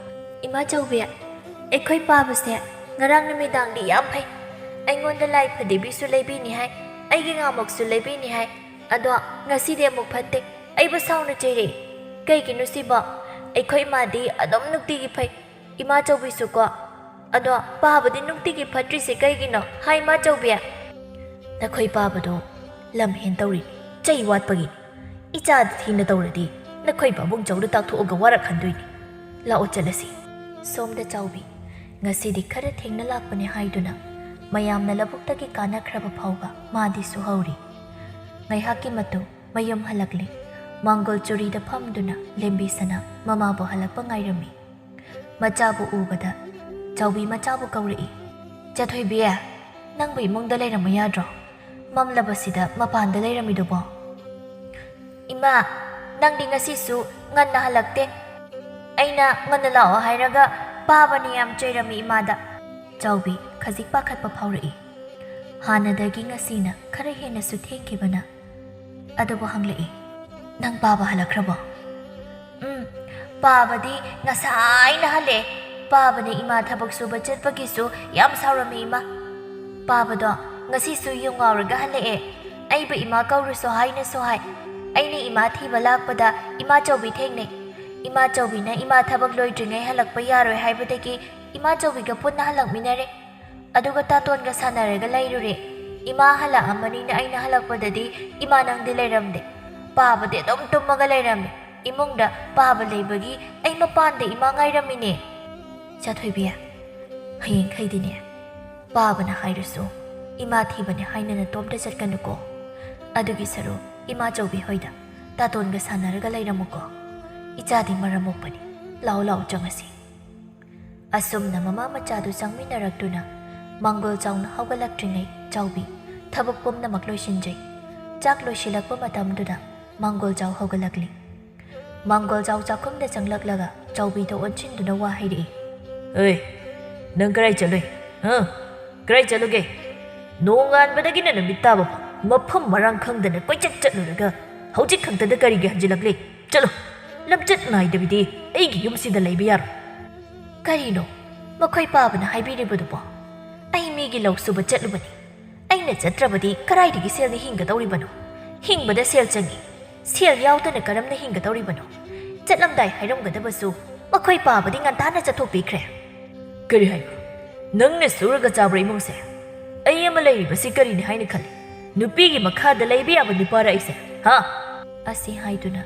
"ꯏꯃꯥ ꯆꯧꯕꯤ, ꯑꯩꯈꯣꯏ ꯄꯥꯕꯁꯦ ꯉꯔꯥꯡ ꯅꯨꯃꯤꯗꯥꯡꯗꯤ ꯌꯥꯝ ꯐꯩ꯫ ꯑꯩꯉꯣꯟꯗ ꯂꯥꯏ ꯐꯗꯤꯕꯤꯁꯨ ꯂꯩꯕꯤꯅꯤ ꯍꯥꯏ, ꯑꯩꯒꯤ ꯉꯥꯃꯣꯛꯁꯨ ꯂꯩꯕꯤꯅꯤ ꯍꯥꯏ꯫ ꯑꯗꯣ ꯉꯁꯤꯗꯤ ꯑꯃꯨꯛ ꯐꯠꯇꯦ, ꯑꯩꯕꯨ ꯁꯥꯎꯅ ꯆꯩꯔꯛꯏ꯫ ꯀꯩꯒꯤꯅꯣ ꯁꯤꯕꯣ? ꯑꯩꯈꯣꯏ ꯏꯃꯥꯗꯤ ꯑꯗꯨꯝ ꯅꯨꯡꯇꯤꯒꯤ ꯐꯩ, ꯏꯃꯥ ꯆꯧꯕꯤꯁꯨꯀꯣ꯫ ꯑꯗꯣ ꯄꯥꯕꯗꯤ ꯅꯨꯡꯇꯤꯒꯤ ꯐꯠꯇ꯭ꯔꯤꯁꯦ ꯀꯩꯒꯤꯅꯣ ꯍꯥꯏ, ꯏꯃꯥ ꯆꯧꯕꯤ?" "ꯅꯈꯣꯏ ꯄꯥꯕꯗꯣ ꯂꯝ ꯍꯦꯟ ꯇꯧꯔꯤꯅꯤ, ꯆꯩ ꯋꯥꯠꯄꯒꯤꯅꯤ꯫ ꯏꯆꯥꯗ ꯊꯤꯅ ꯇꯧꯔꯗꯤ ꯅꯈꯣꯏ ꯄꯥꯕꯨꯡ ꯆꯧꯗ ꯇꯥꯛꯊꯣꯛꯑꯒ ꯋꯥꯔꯛꯍꯟꯗꯣꯏꯅꯤ꯫ ꯂꯥꯛꯑꯣ ꯆꯠꯂꯁꯤ꯫" ꯁꯣꯝꯗ ꯆꯥꯎꯕꯤ ꯉꯁꯤꯗꯤ ꯈꯔ ꯊꯦꯡꯅ ꯂꯥꯛꯄꯅꯦ ꯍꯥꯏꯗꯨꯅ ꯃꯌꯥꯝꯅ ꯂꯧꯕꯨꯛꯇꯒꯤ ꯀꯥꯅꯈ꯭ꯔꯕ ꯐꯥꯎꯕ ꯃꯥꯗꯤ ꯁꯨꯍꯧꯔꯤ꯫ ꯉꯥꯏꯍꯥꯛꯀꯤ ꯃꯇꯨꯡ ꯃꯌꯨꯝ ꯍꯜꯂꯛꯂꯤ꯫ ꯃꯥꯡꯒꯣꯜ ꯆꯨꯔꯤꯗ ꯐꯝꯗꯨꯅ ꯂꯦꯝꯕꯤ ꯁꯅꯥ ꯃꯃꯥꯕꯨ ꯍꯜꯂꯛꯄ ꯉꯥꯏꯔꯝꯃꯤ꯫ ꯃꯆꯥꯕꯨ ꯎꯕꯗ ꯆꯥꯎꯕꯤ ꯃꯆꯥꯕꯨ ꯀꯧꯔꯛꯏ, "ꯆꯥꯊꯣꯏꯕꯤ, ꯅꯪꯕꯨ ꯏꯃꯨꯡꯗ ꯂꯩꯔꯝꯃꯨ ꯌꯥꯗ꯭ꯔꯣ? ꯃꯝꯂꯕꯁꯤꯗ ꯃꯄꯥꯟꯗ ꯂꯩꯔꯝꯃꯤꯗꯨꯕꯣ?" "ꯏꯃꯥ, ꯅꯪꯗꯤ ꯉꯁꯤꯁꯨ ꯉꯟꯅ ꯍꯜꯂꯛꯇꯦ꯫ ꯑꯩꯅ ꯉꯟꯅ ꯂꯥꯛꯑꯣ ꯍꯥꯏꯔꯒ ꯄꯥꯕꯅ ꯌꯥꯝ ꯆꯩꯔꯝꯃꯤ ꯏꯃꯥꯗ꯫ ꯆꯥꯎꯕꯤ ꯈꯖꯤꯛ ꯄꯥꯈꯠꯄ ꯐꯥꯎꯔꯛꯏ꯫ ꯍꯥꯟꯅꯗꯒꯤ ꯉꯁꯤꯅ ꯈꯔ ꯍꯦꯟꯅꯁꯨ ꯊꯦꯡꯈꯤꯕꯅ꯫ ꯑꯗꯨꯕꯨ ꯍꯪꯂꯛꯏ, "ꯅꯪ ꯄꯥꯕ ꯍꯜꯂꯛꯈ꯭ꯔꯕꯣ?" "ꯎꯝ, ꯄꯥꯕꯗꯤ ꯉꯁꯥꯏꯅ ꯍꯜꯂꯛꯑꯦ꯫ ꯄꯥꯕꯅ ꯏꯃꯥ ꯊꯕꯛ ꯁꯨꯕ ꯆꯠꯄꯒꯤꯁꯨ ꯌꯥꯝ ꯁꯥꯎꯔꯝꯃꯤ ꯏꯃꯥ꯫ ꯄꯥꯕꯗꯣ ꯉꯁꯤꯁꯨ ꯌꯨ ꯉꯥꯎꯔꯒ ꯍꯜꯂꯛꯑꯦ꯫ ꯑꯩꯕꯨ ꯏꯃꯥ ꯀꯧꯔꯨꯁꯣ ꯍꯥꯏꯅꯁꯨ ꯍꯥꯏ꯫ ꯑꯩꯅ ꯏꯃꯥ ꯊꯤꯕ ꯂꯥꯛꯄꯗ ꯏꯃꯥ ꯆꯧꯕꯤ ꯊꯦꯡꯅꯩ꯫ ꯏꯃꯥ ꯆꯧꯕꯤꯅ ꯏꯃꯥ ꯊꯕꯛ ꯂꯣꯏꯗ꯭ꯔꯤꯉꯩ ꯍꯜꯂꯛꯄ ꯌꯥꯔꯣꯏ ꯍꯥꯏꯕꯗꯒꯤ ꯏꯃꯥ ꯆꯧꯕꯤꯒ ꯄꯨꯟꯅ ꯍꯜꯂꯛꯃꯤꯟꯅꯔꯦ꯫ ꯑꯗꯨꯒ ꯇꯥꯇꯣꯟꯒ ꯁꯥꯟꯅꯔꯒ ꯂꯩꯔꯨꯔꯦ꯫ ꯏꯃꯥ ꯍꯜꯂꯛꯑꯝꯃꯅꯤꯅ ꯑꯩꯅ ꯍꯜꯂꯛꯄꯗꯗꯤ ꯏꯃꯥ ꯅꯪꯗꯤ ꯂꯩꯔꯝꯗꯦ꯫ ꯄꯥꯕꯗꯤ ꯑꯗꯨꯝ ꯇꯨꯝꯃꯒ ꯂꯩꯔꯝꯃꯦ꯫ ꯏꯃꯨꯡꯗ ꯄꯥꯕ ꯂꯩꯕꯒꯤ ꯑꯩ ꯃꯄꯥꯟꯗ ꯏꯃꯥ ꯉꯥꯏꯔꯝꯃꯤꯅꯦ꯫" "ꯆꯥꯊꯣꯏꯕꯤ, ꯍꯌꯦꯡꯈꯩꯗꯤꯅꯦ, ꯄꯥꯕꯅ ꯍꯥꯏꯔꯁꯨ ꯏꯃꯥ ꯊꯤꯕꯅꯦ ꯍꯥꯏꯅ ꯅꯇꯣꯝꯇ ꯆꯠꯀꯅꯨꯀꯣ꯫ ꯑꯗꯨꯒꯤ ꯁꯔꯨꯛ ꯏꯃꯥ ꯆꯧꯕꯤ ꯍꯣꯏꯗ ꯇꯥꯇꯣꯟꯒ ꯁꯥꯟꯅꯔꯒ ꯂꯩꯔꯝꯃꯨꯀꯣ꯫ ꯏꯆꯥꯗꯤ ꯃꯔꯝ ꯃꯣꯛꯄꯅꯤ꯫ ꯂꯥꯎ ꯂꯥꯎ ꯆꯪꯉꯁꯤ꯫" ꯑꯁꯨꯝꯅ ꯃꯃꯥ ꯃꯆꯥꯗꯨ ꯆꯪꯃꯤꯟꯅꯔꯛꯇꯨꯅ ꯃꯥꯡꯒꯣꯜ ꯆꯥꯎꯅ ꯍꯧꯒꯠꯂꯛꯇ꯭ꯔꯤꯉꯩ ꯆꯥꯎꯕꯤ ꯊꯕꯛ ꯄꯨꯝꯅꯃꯛ ꯂꯣꯏꯁꯤꯟꯖꯩ꯫ ꯆꯥꯛ ꯂꯣꯏꯁꯤꯜꯂꯛꯄ ꯃꯇꯝꯗꯨꯗ ꯃꯥꯡꯒꯣꯜ ꯆꯥꯎ ꯍꯧꯒꯠꯂꯛꯂꯤ꯫ ꯃꯥꯡꯒꯣꯜ ꯆꯥꯎ ꯆꯥꯛꯈꯨꯝꯗ ꯆꯪꯂꯛꯂꯒ ꯆꯥꯎꯕꯤꯗ ꯑꯣꯟꯁꯤꯟꯗꯨꯅ ꯋꯥ ꯍꯥꯏꯔꯛꯏ꯫ "ꯑꯦ, ꯅꯪ ꯀꯔꯥꯏ ꯆꯠꯂꯨꯏ? ꯍꯥ? ꯀꯔꯥꯏ ꯆꯠꯂꯨꯒꯦ? ꯅꯣꯡꯉꯥꯟꯕꯗꯒꯤꯅ ꯅꯨꯃꯤꯠ ꯇꯥꯕ ꯐꯥꯎ ꯃꯐꯝ ꯃꯔꯥꯡ ꯈꯪꯗꯅ ꯀꯣꯏꯆꯠ ꯆꯠꯂꯨꯔꯒ ꯍꯧꯖꯤꯛ ꯈꯛꯇꯗ ꯀꯔꯤꯒꯤ ꯍꯟꯖꯤꯜꯂꯛꯂꯤ? ꯆꯠꯂꯣ, ꯂꯝꯆꯠ ꯅꯥꯏꯗꯕꯤꯗꯤ ꯑꯩꯒꯤ ꯌꯨꯝꯁꯤꯗ ꯂꯩꯕ ꯌꯥꯔꯣꯏ꯫" "ꯀꯔꯤꯅꯣ ꯃꯈꯣꯏ ꯄꯥꯕꯅ ꯍꯥꯏꯕꯤꯔꯤꯕꯗꯨꯕꯣ? ꯑꯩ ꯃꯤꯒꯤ ꯂꯧ ꯁꯨꯕ ꯆꯠꯂꯨꯕꯅꯤ꯫ ꯑꯩꯅ ꯆꯠꯇ꯭ꯔꯕꯗꯤ ꯀꯔꯥꯏꯗꯒꯤ ꯁꯦꯜꯅ ꯍꯤꯡꯒꯗꯧꯔꯤꯕꯅꯣ? ꯍꯤꯡꯕꯗ ꯁꯦꯜ ꯆꯪꯏ꯫ ꯁꯦꯜ ꯌꯥꯎꯗꯅ ꯀꯔꯝꯅ ꯍꯤꯡꯒꯗꯧꯔꯤꯕꯅꯣ? ꯆꯠꯂꯝꯗꯥꯏ ꯍꯥꯏꯔꯝꯒꯗꯕꯁꯨ ꯃꯈꯣꯏ ꯄꯥꯕꯗꯤ ꯉꯟꯇꯥꯅ ꯆꯠꯊꯣꯛꯄꯤꯈ꯭ꯔꯦ꯫" "ꯀꯔꯤ ꯍꯥꯏꯕ? ꯅꯪꯅ ꯁꯨꯔꯒ ꯆꯥꯕ꯭ꯔꯥ ꯏꯃꯨꯡꯁꯦ? ꯑꯩ ꯑꯃ ꯂꯩꯔꯤꯕꯁꯤ ꯀꯔꯤꯅꯤ ꯍꯥꯏꯅ ꯈꯜꯂꯤ? ꯅꯨꯄꯤꯒꯤ ꯃꯈꯥꯗ ꯂꯩꯕ ꯌꯥꯕ ꯅꯨꯄꯥꯔ ꯑꯩꯁꯦ? ꯍꯥ?" ꯑꯁꯤ ꯍꯥꯏꯗꯨꯅ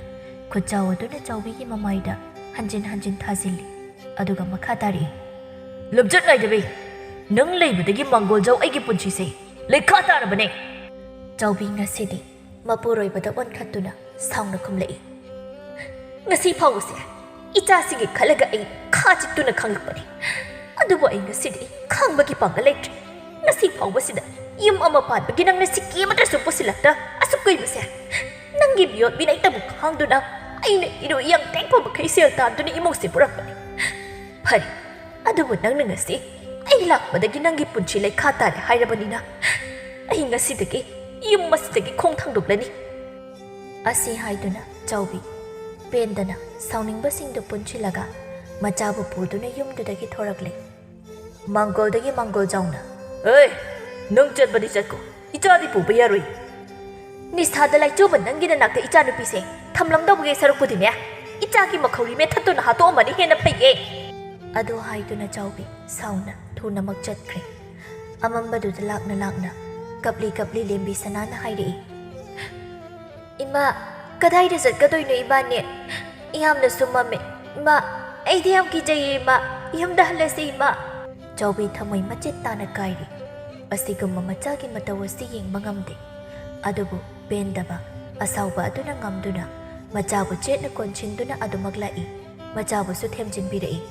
ꯈꯨꯠꯆꯥꯎ ꯑꯗꯨꯅ ꯆꯥꯎꯕꯤꯒꯤ ꯃꯃꯥꯏꯗ ꯍꯟꯖꯤꯟ ꯍꯟꯖꯤꯟ ꯊꯥꯖꯤꯜꯂꯤ꯫ ꯑꯗꯨꯒ ꯃꯈꯥ ꯇꯥꯔꯛꯏ꯫ "ꯂꯝꯆꯠ ꯅꯥꯏꯗꯕꯤ, ꯅꯪ ꯂꯩꯕꯗꯒꯤ ꯃꯥꯡꯒꯣꯜꯖꯥꯎ ꯑꯩꯒꯤ ꯄꯨꯟꯁꯤꯁꯦ ꯂꯩꯈꯥ ꯇꯥꯔꯕꯅꯦ꯫" ꯆꯥꯎꯕꯤ ꯉꯁꯤꯗꯤ ꯃꯄꯨꯔꯣꯏꯕꯗ ꯑꯣꯟꯈꯠꯇꯨꯅ ꯁꯥꯎꯅ ꯈꯨꯝꯂꯛꯏ꯫ "ꯉꯁꯤ ꯐꯥꯎꯕꯁꯦ ꯏꯆꯥꯁꯤꯒꯤ ꯈꯜꯂꯒ ꯑꯩ ꯈꯥ ꯆꯤꯠꯇꯨꯅ ꯈꯥꯡꯂꯛꯄꯅꯤ꯫ ꯑꯗꯨꯕꯨ ꯑꯩ ꯉꯁꯤꯗꯤ ꯈꯥꯡꯕꯒꯤ ꯄꯥꯡꯒꯜ ꯂꯩꯇ꯭ꯔꯦ꯫ ꯉꯁꯤ ꯐꯥꯎꯕꯁꯤꯗ ꯌꯨꯝ ꯑꯃ ꯄꯥꯟꯕꯒꯤ ꯅꯪꯅ ꯁꯤꯀꯤ ꯑꯃꯠꯇꯁꯨ ꯄꯨꯁꯤꯜꯂꯛꯇ ꯑꯁꯨꯛ ꯀꯨꯏꯕꯁꯦ꯫ ꯅꯪꯒꯤ ꯃꯤꯑꯣꯠ ꯃꯤꯅꯩꯇꯕꯨ ꯈꯥꯡꯗꯨꯅ ꯑꯩꯅ ꯏꯔꯨ ꯏꯌꯥꯡ ꯇꯦꯛꯄ ꯃꯈꯩ ꯁꯦꯜ ꯇꯥꯟꯗꯨꯅ ꯏꯃꯨꯡꯁꯦ ꯄꯨꯔꯛꯄꯅꯤ꯫ ꯐꯔꯦ, ꯑꯗꯨꯕꯨ ꯅꯪꯅ ꯉꯁꯤ ꯑꯩ ꯂꯥꯛꯄꯗꯒꯤ ꯅꯪꯒꯤ ꯄꯨꯟꯁꯤ ꯂꯩꯈꯥ ꯇꯥꯔꯦ ꯍꯥꯏꯔꯕꯅꯤꯅ, ꯑꯩ ꯉꯁꯤꯗꯒꯤ ꯌꯨꯝ ꯑꯁꯤꯗꯒꯤ ꯈꯣꯡ ꯊꯥꯡꯗꯣꯛꯂꯅꯤ꯫ ꯑꯁꯤ ꯍꯥꯏꯗꯨꯅ ꯆꯥꯎꯕꯤ ꯄꯦꯟꯗꯅ ꯁꯥꯎꯅꯤꯡꯕꯁꯤꯡꯗꯨ ꯄꯨꯟꯁꯤꯜꯂꯒ ꯃꯆꯥꯕꯨ ꯄꯨꯗꯨꯅ ꯌꯨꯝꯗꯨꯗꯒꯤ ꯊꯣꯔꯛꯂꯦ꯫ ꯃꯥꯡꯒꯣꯜꯗꯒꯤ ꯃꯥꯡꯒꯣꯜ ꯖꯥꯎꯅ, "ꯑꯦ, ꯅꯪ ꯆꯠꯄꯗꯤ ꯆꯠꯀꯣ, ꯏꯆꯥꯗꯤ ꯄꯨꯕ ꯌꯥꯔꯣꯏ꯫ ꯅꯤꯁꯥꯗ ꯂꯥꯏꯆꯨꯕ ꯅꯪꯒꯤ ꯅꯅꯥꯛꯇ ꯏꯆꯥꯅꯨꯄꯤꯁꯦ ꯊꯝꯂꯝꯗꯧꯕꯒꯤ ꯁꯔꯨꯛꯄꯨꯗꯤꯅꯦ, ꯏꯆꯥꯒꯤ ꯃꯈꯧꯔꯤ ꯃꯦꯠꯊꯠꯇꯨꯅ ꯍꯥꯠꯇꯣꯛꯑꯝꯕꯅ ꯍꯦꯟꯅ ꯐꯩꯌꯦ"꯫ ꯑꯗꯨ ꯍꯥꯏꯗꯨꯅ ꯆꯥꯎꯕꯤ ꯁꯥꯎꯅ ꯊꯨꯅꯃꯛ ꯆꯠꯈ꯭ꯔꯦ꯫ ꯑꯃꯝꯕꯗꯨꯗ ꯂꯥꯛꯅ ꯂꯥꯛꯅ ꯀꯞꯂꯤ ꯀꯞꯂꯤ ꯂꯦꯝꯕꯤ ꯁꯅꯥꯅ ꯍꯥꯏꯔꯛꯏ, "ꯏꯃꯥ, ꯀꯗꯥꯏꯗ ꯆꯠꯀꯗꯣꯏꯅꯣ ꯏꯃꯥꯅꯦ? ꯌꯥꯝꯅꯁꯨ ꯃꯝꯃꯦ꯫ ꯏꯃꯥ, ꯑꯩꯗꯤ ꯌꯥꯝ ꯀꯤꯖꯩꯌꯦ ꯏꯃꯥ꯫ ꯌꯨꯝꯗ ꯍꯜꯂꯁꯤ ꯏꯃꯥ"꯫ ꯆꯥꯎꯕꯤ ꯊꯃꯣꯏ ꯃꯆꯦꯠ ꯇꯥꯅ ꯀꯥꯏꯔꯤ꯫ ꯑꯁꯤꯒꯨꯝꯕ ꯃꯆꯥꯒꯤ ꯃꯇꯧ ꯑꯁꯤ ꯌꯦꯡꯕ ꯉꯝꯗꯦ꯫ ꯑꯗꯨꯕꯨ ꯄꯦꯟꯗꯕ, ꯑꯁꯥꯎꯕ ꯑꯗꯨꯅ ꯉꯝꯗꯨꯅ ꯃꯆꯥꯕꯨ ꯆꯦꯠꯅ ꯀꯣꯟꯁꯤꯟꯗꯨꯅ ꯑꯗꯨꯃꯛ ꯂꯥꯛꯏ꯫ ꯃꯆꯥꯕꯨꯁꯨ ꯊꯦꯝꯖꯤꯟꯕꯤꯔꯛꯏ꯫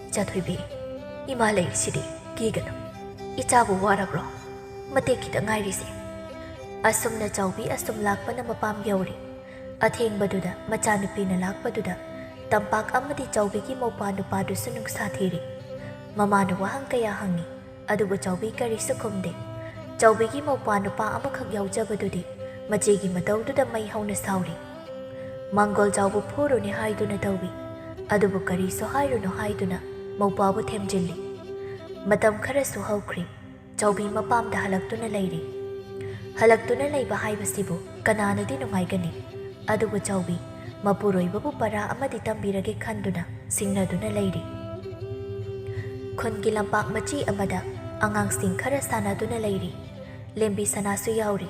"ꯏꯆꯥꯊꯣꯏꯕꯤ, ꯏꯃꯥ ꯂꯩꯔꯤꯁꯤꯗꯤ, ꯀꯤꯒꯅꯨ꯫ ꯏꯆꯥꯕꯨ ꯋꯥꯔꯕ꯭ꯔꯣ? ꯃꯇꯦꯛ ꯈꯤꯇꯪ ꯉꯥꯏꯔꯤꯁꯦ"꯫ ꯑꯁꯨꯝꯅ ꯆꯥꯎꯕꯤ ꯑꯁꯨꯝ ꯂꯥꯛꯄꯅ ꯃꯄꯥꯝ ꯌꯧꯔꯦ꯫ ꯑꯊꯦꯡꯕꯗꯨꯗ ꯃꯆꯥꯅꯨꯄꯤꯅ ꯂꯥꯛꯄꯗꯨꯗ ꯇꯝꯄꯥꯛ ꯑꯃꯗꯤ ꯆꯥꯎꯕꯤꯒꯤ ꯃꯧꯄ꯭ꯋꯥ ꯅꯨꯄꯥꯗꯨꯁꯨ ꯅꯨꯡꯁꯥ ꯊꯤꯔꯤ꯫ ꯃꯃꯥꯅ ꯋꯥꯍꯪ ꯀꯌꯥ ꯍꯪꯉꯤ, ꯑꯗꯨꯕꯨ ꯆꯥꯎꯕꯤ ꯀꯔꯤꯁꯨ ꯈꯨꯝꯗꯦ꯫ ꯆꯥꯎꯕꯤꯒꯤ ꯃꯧꯄ꯭ꯋꯥ ꯅꯨꯄꯥ ꯑꯃꯈꯛ ꯌꯥꯎꯖꯕꯗꯨꯗꯤ ꯃꯆꯦꯒꯤ ꯃꯇꯧꯗꯨꯗ ꯃꯩ ꯍꯧꯅ ꯁꯥꯎꯔꯤ꯫ ꯃꯥꯡꯒꯣꯜ ꯖꯥꯎꯕꯨ ꯐꯨꯔꯨꯅꯤ ꯍꯥꯏꯗꯨꯅ ꯇꯧꯏ, ꯑꯗꯨꯕꯨ ꯀꯔꯤꯁꯨ ꯍꯥꯏꯔꯨꯅꯨ ꯍꯥꯏꯗꯨꯅ ꯃꯧꯄ꯭ꯋꯥꯕꯨ ꯊꯦꯝꯖꯤꯜꯂꯤ꯫ ꯃꯇꯝ ꯈꯔꯁꯨ ꯍꯧꯈ꯭ꯔꯤ꯫ ꯆꯥꯎꯕꯤ ꯃꯄꯥꯝꯗ ꯍꯜꯂꯛꯇꯨꯅ ꯂꯩꯔꯤ꯫ ꯍꯜꯂꯛꯇꯨꯅ ꯂꯩꯕ ꯍꯥꯏꯕꯁꯤꯕꯨ ꯀꯅꯥꯅꯗꯤ ꯅꯨꯡꯉꯥꯏꯒꯅꯤ? ꯑꯗꯨꯕꯨ ꯆꯥꯎꯕꯤ ꯃꯄꯨꯔꯣꯏꯕꯕꯨ ꯄꯔꯥ ꯑꯃꯗꯤ ꯇꯝꯕꯤꯔꯒꯦ ꯈꯟꯗꯨꯅ ꯁꯤꯡꯅꯗꯨꯅ ꯂꯩꯔꯤ꯫ ꯈꯨꯟꯒꯤ ꯂꯝꯄꯥꯛ ꯃꯆꯤ ꯑꯃꯗ ꯑꯉꯥꯡꯁꯤꯡ ꯈꯔ ꯁꯥꯟꯅꯗꯨꯅ ꯂꯩꯔꯤ꯫ ꯂꯦꯝꯕꯤ ꯁꯅꯥꯁꯨ ꯌꯥꯎꯔꯤ꯫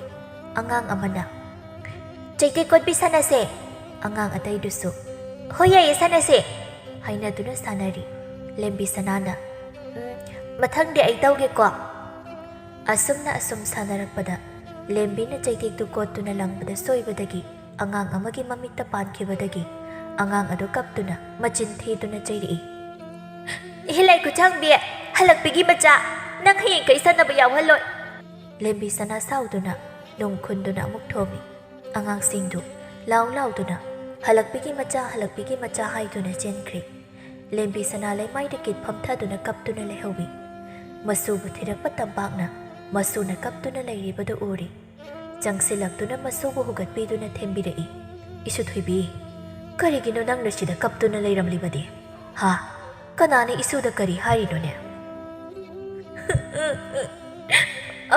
ꯑꯉꯥꯡ ꯑꯃꯅ, "ꯆꯩꯇꯦꯛ ꯀꯣꯠꯄꯤ ꯁꯥꯟꯅꯁꯦ"꯫ ꯑꯉꯥꯡ ꯑꯇꯩꯗꯨꯁꯨ, "ꯍꯣꯏ, ꯌꯥꯏꯌꯦ, ꯁꯥꯟꯅꯁꯦ" ꯍꯥꯏꯅꯗꯨꯅ ꯁꯥꯟꯅꯔꯤ꯫ ꯂꯦꯝꯕꯤ ꯁꯅꯥꯅ, "ꯎꯝ, ꯃꯊꯪꯗꯤ ꯑꯩ ꯇꯧꯒꯦꯀꯣ"꯫ ꯑꯁꯨꯝꯅ ꯑꯁꯨꯝ ꯁꯥꯟꯅꯔꯛꯄꯗ ꯂꯦꯝꯕꯤꯅ ꯆꯩꯇꯦꯛꯇꯨ ꯀꯣꯠꯇꯨꯅ ꯂꯪꯕꯗ ꯁꯣꯏꯕꯗꯒꯤ ꯑꯉꯥꯡ ꯑꯃꯒꯤ ꯃꯃꯤꯠꯇ ꯄꯥꯟꯈꯤꯕꯗꯒꯤ ꯑꯉꯥꯡ ꯑꯗꯨ ꯀꯞꯇꯨꯅ ꯃꯆꯤꯟ ꯊꯤꯗꯨꯅ ꯆꯩꯔꯛꯏ꯫ "ꯏꯍꯦ ꯂꯥꯏ ꯈꯨꯠꯁꯥꯡꯕꯤ, ꯍꯜꯂꯛꯄꯤꯒꯤ ꯃꯆꯥ, ꯅꯪ ꯍꯌꯦꯡ ꯀꯩ ꯁꯥꯟꯅꯕ ꯌꯥꯎꯍꯜꯂꯣꯏ"꯫ ꯂꯦꯝꯕꯤ ꯁꯅꯥ ꯁꯥꯎꯗꯨꯅ ꯅꯨꯡ ꯈꯨꯟꯗꯨꯅ ꯑꯃꯨꯛ ꯊꯣꯝꯃꯤ꯫ ꯑꯉꯥꯡꯁꯤꯡꯗꯨ ꯂꯥꯎ ꯂꯥꯎꯗꯨꯅ "ꯍꯜꯂꯛꯄꯤꯒꯤ ꯃꯆꯥ, ꯍꯜꯂꯛꯄꯤꯒꯤ ꯃꯆꯥ" ꯍꯥꯏꯗꯨꯅ ꯆꯦꯟꯈ꯭ꯔꯦ꯫ ꯂꯦꯝꯕꯤ ꯁꯅꯥ ꯂꯩꯃꯥꯏꯗ ꯀꯤꯠ ꯐꯝꯊꯗꯨꯅ ꯀꯞꯇꯨꯅ ꯂꯩꯍꯧꯏ꯫ ꯃꯁꯨꯕꯨ ꯊꯤꯔꯛꯄ ꯇꯝꯄꯥꯛꯅ ꯃꯁꯨꯅ ꯀꯞꯇꯨꯅ ꯂꯩꯔꯤꯕꯗꯨ ꯎꯔꯤ꯫ ꯆꯪꯁꯤꯜꯂꯛꯇꯨꯅ ꯃꯁꯨꯕꯨ ꯍꯨꯒꯠꯄꯤꯗꯨꯅ ꯊꯦꯝꯕꯤꯔꯛꯏ꯫ "ꯏꯁꯨ ꯊꯣꯏꯕꯤ, ꯀꯔꯤꯒꯤꯅꯣ ꯅꯪꯅ ꯁꯤꯗ ꯀꯞꯇꯨꯅ ꯂꯩꯔꯝꯂꯤꯕꯗꯤ? ꯍꯥ? ꯀꯅꯥꯅ ꯏꯁꯨꯗ ꯀꯔꯤ ꯍꯥꯏꯔꯤꯅꯣꯅꯦ?"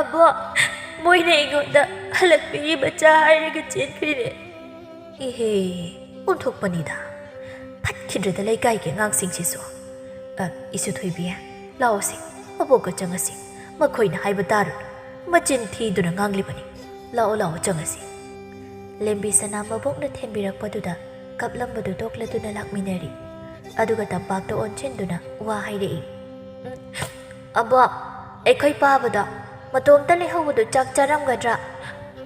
"ꯑꯕꯣꯛ, ꯃꯣꯏꯅ ꯑꯩꯉꯣꯟꯗ ꯍꯜꯂꯛꯄꯤꯒꯤ ꯃꯆꯥ ꯍꯥꯏꯔꯒ ꯆꯦꯟꯈ꯭ꯔꯤꯅꯦ꯫" "ꯏꯍꯦ, ꯑꯣꯟꯊꯣꯛꯄꯅꯤꯗ꯫ ꯐꯠꯈꯤꯗ꯭ꯔꯗ ꯂꯩꯀꯥꯏꯒꯤ ꯑꯉꯥꯡꯁꯤꯡꯁꯤꯁꯨ꯫ ꯑ, ꯏꯁꯨ ꯊꯣꯏꯕꯤ, ꯂꯥꯛꯑꯣꯁꯦ, ꯑꯕꯣꯛꯀ ꯆꯪꯉꯁꯤ꯫ ꯃꯈꯣꯏꯅ ꯍꯥꯏꯕ ꯇꯥꯔꯨꯅꯨ꯫ ꯃꯆꯤꯟ ꯊꯤꯗꯨꯅ ꯉꯥꯡꯂꯤꯕꯅꯤ꯫ ꯂꯥꯛꯑꯣ, ꯂꯥꯛꯑꯣ, ꯆꯪꯉꯁꯤ꯫" ꯂꯦꯝꯕꯤ ꯁꯅꯥ ꯃꯕꯣꯛꯅ ꯊꯦꯝꯕꯤꯔꯛꯄꯗꯨꯗ ꯀꯞꯂꯝꯕꯗꯨ ꯇꯣꯛꯂꯗꯨꯅ ꯂꯥꯛꯃꯤꯟꯅꯔꯤ꯫ ꯑꯗꯨꯒ ꯇꯝꯄꯥꯛꯇ ꯑꯣꯟꯁꯤꯟꯗꯨꯅ ꯋꯥ ꯍꯥꯏꯔꯛꯏ꯫ "ꯎꯝ, ꯑꯕꯣꯛ, ꯑꯩꯈꯣꯏ ꯄꯥꯕꯗꯣ ꯃꯇꯣꯝꯇ ꯂꯩꯍꯧꯕꯗꯨ ꯆꯥꯛ ꯆꯥꯔꯝꯒꯗ꯭ꯔꯥ?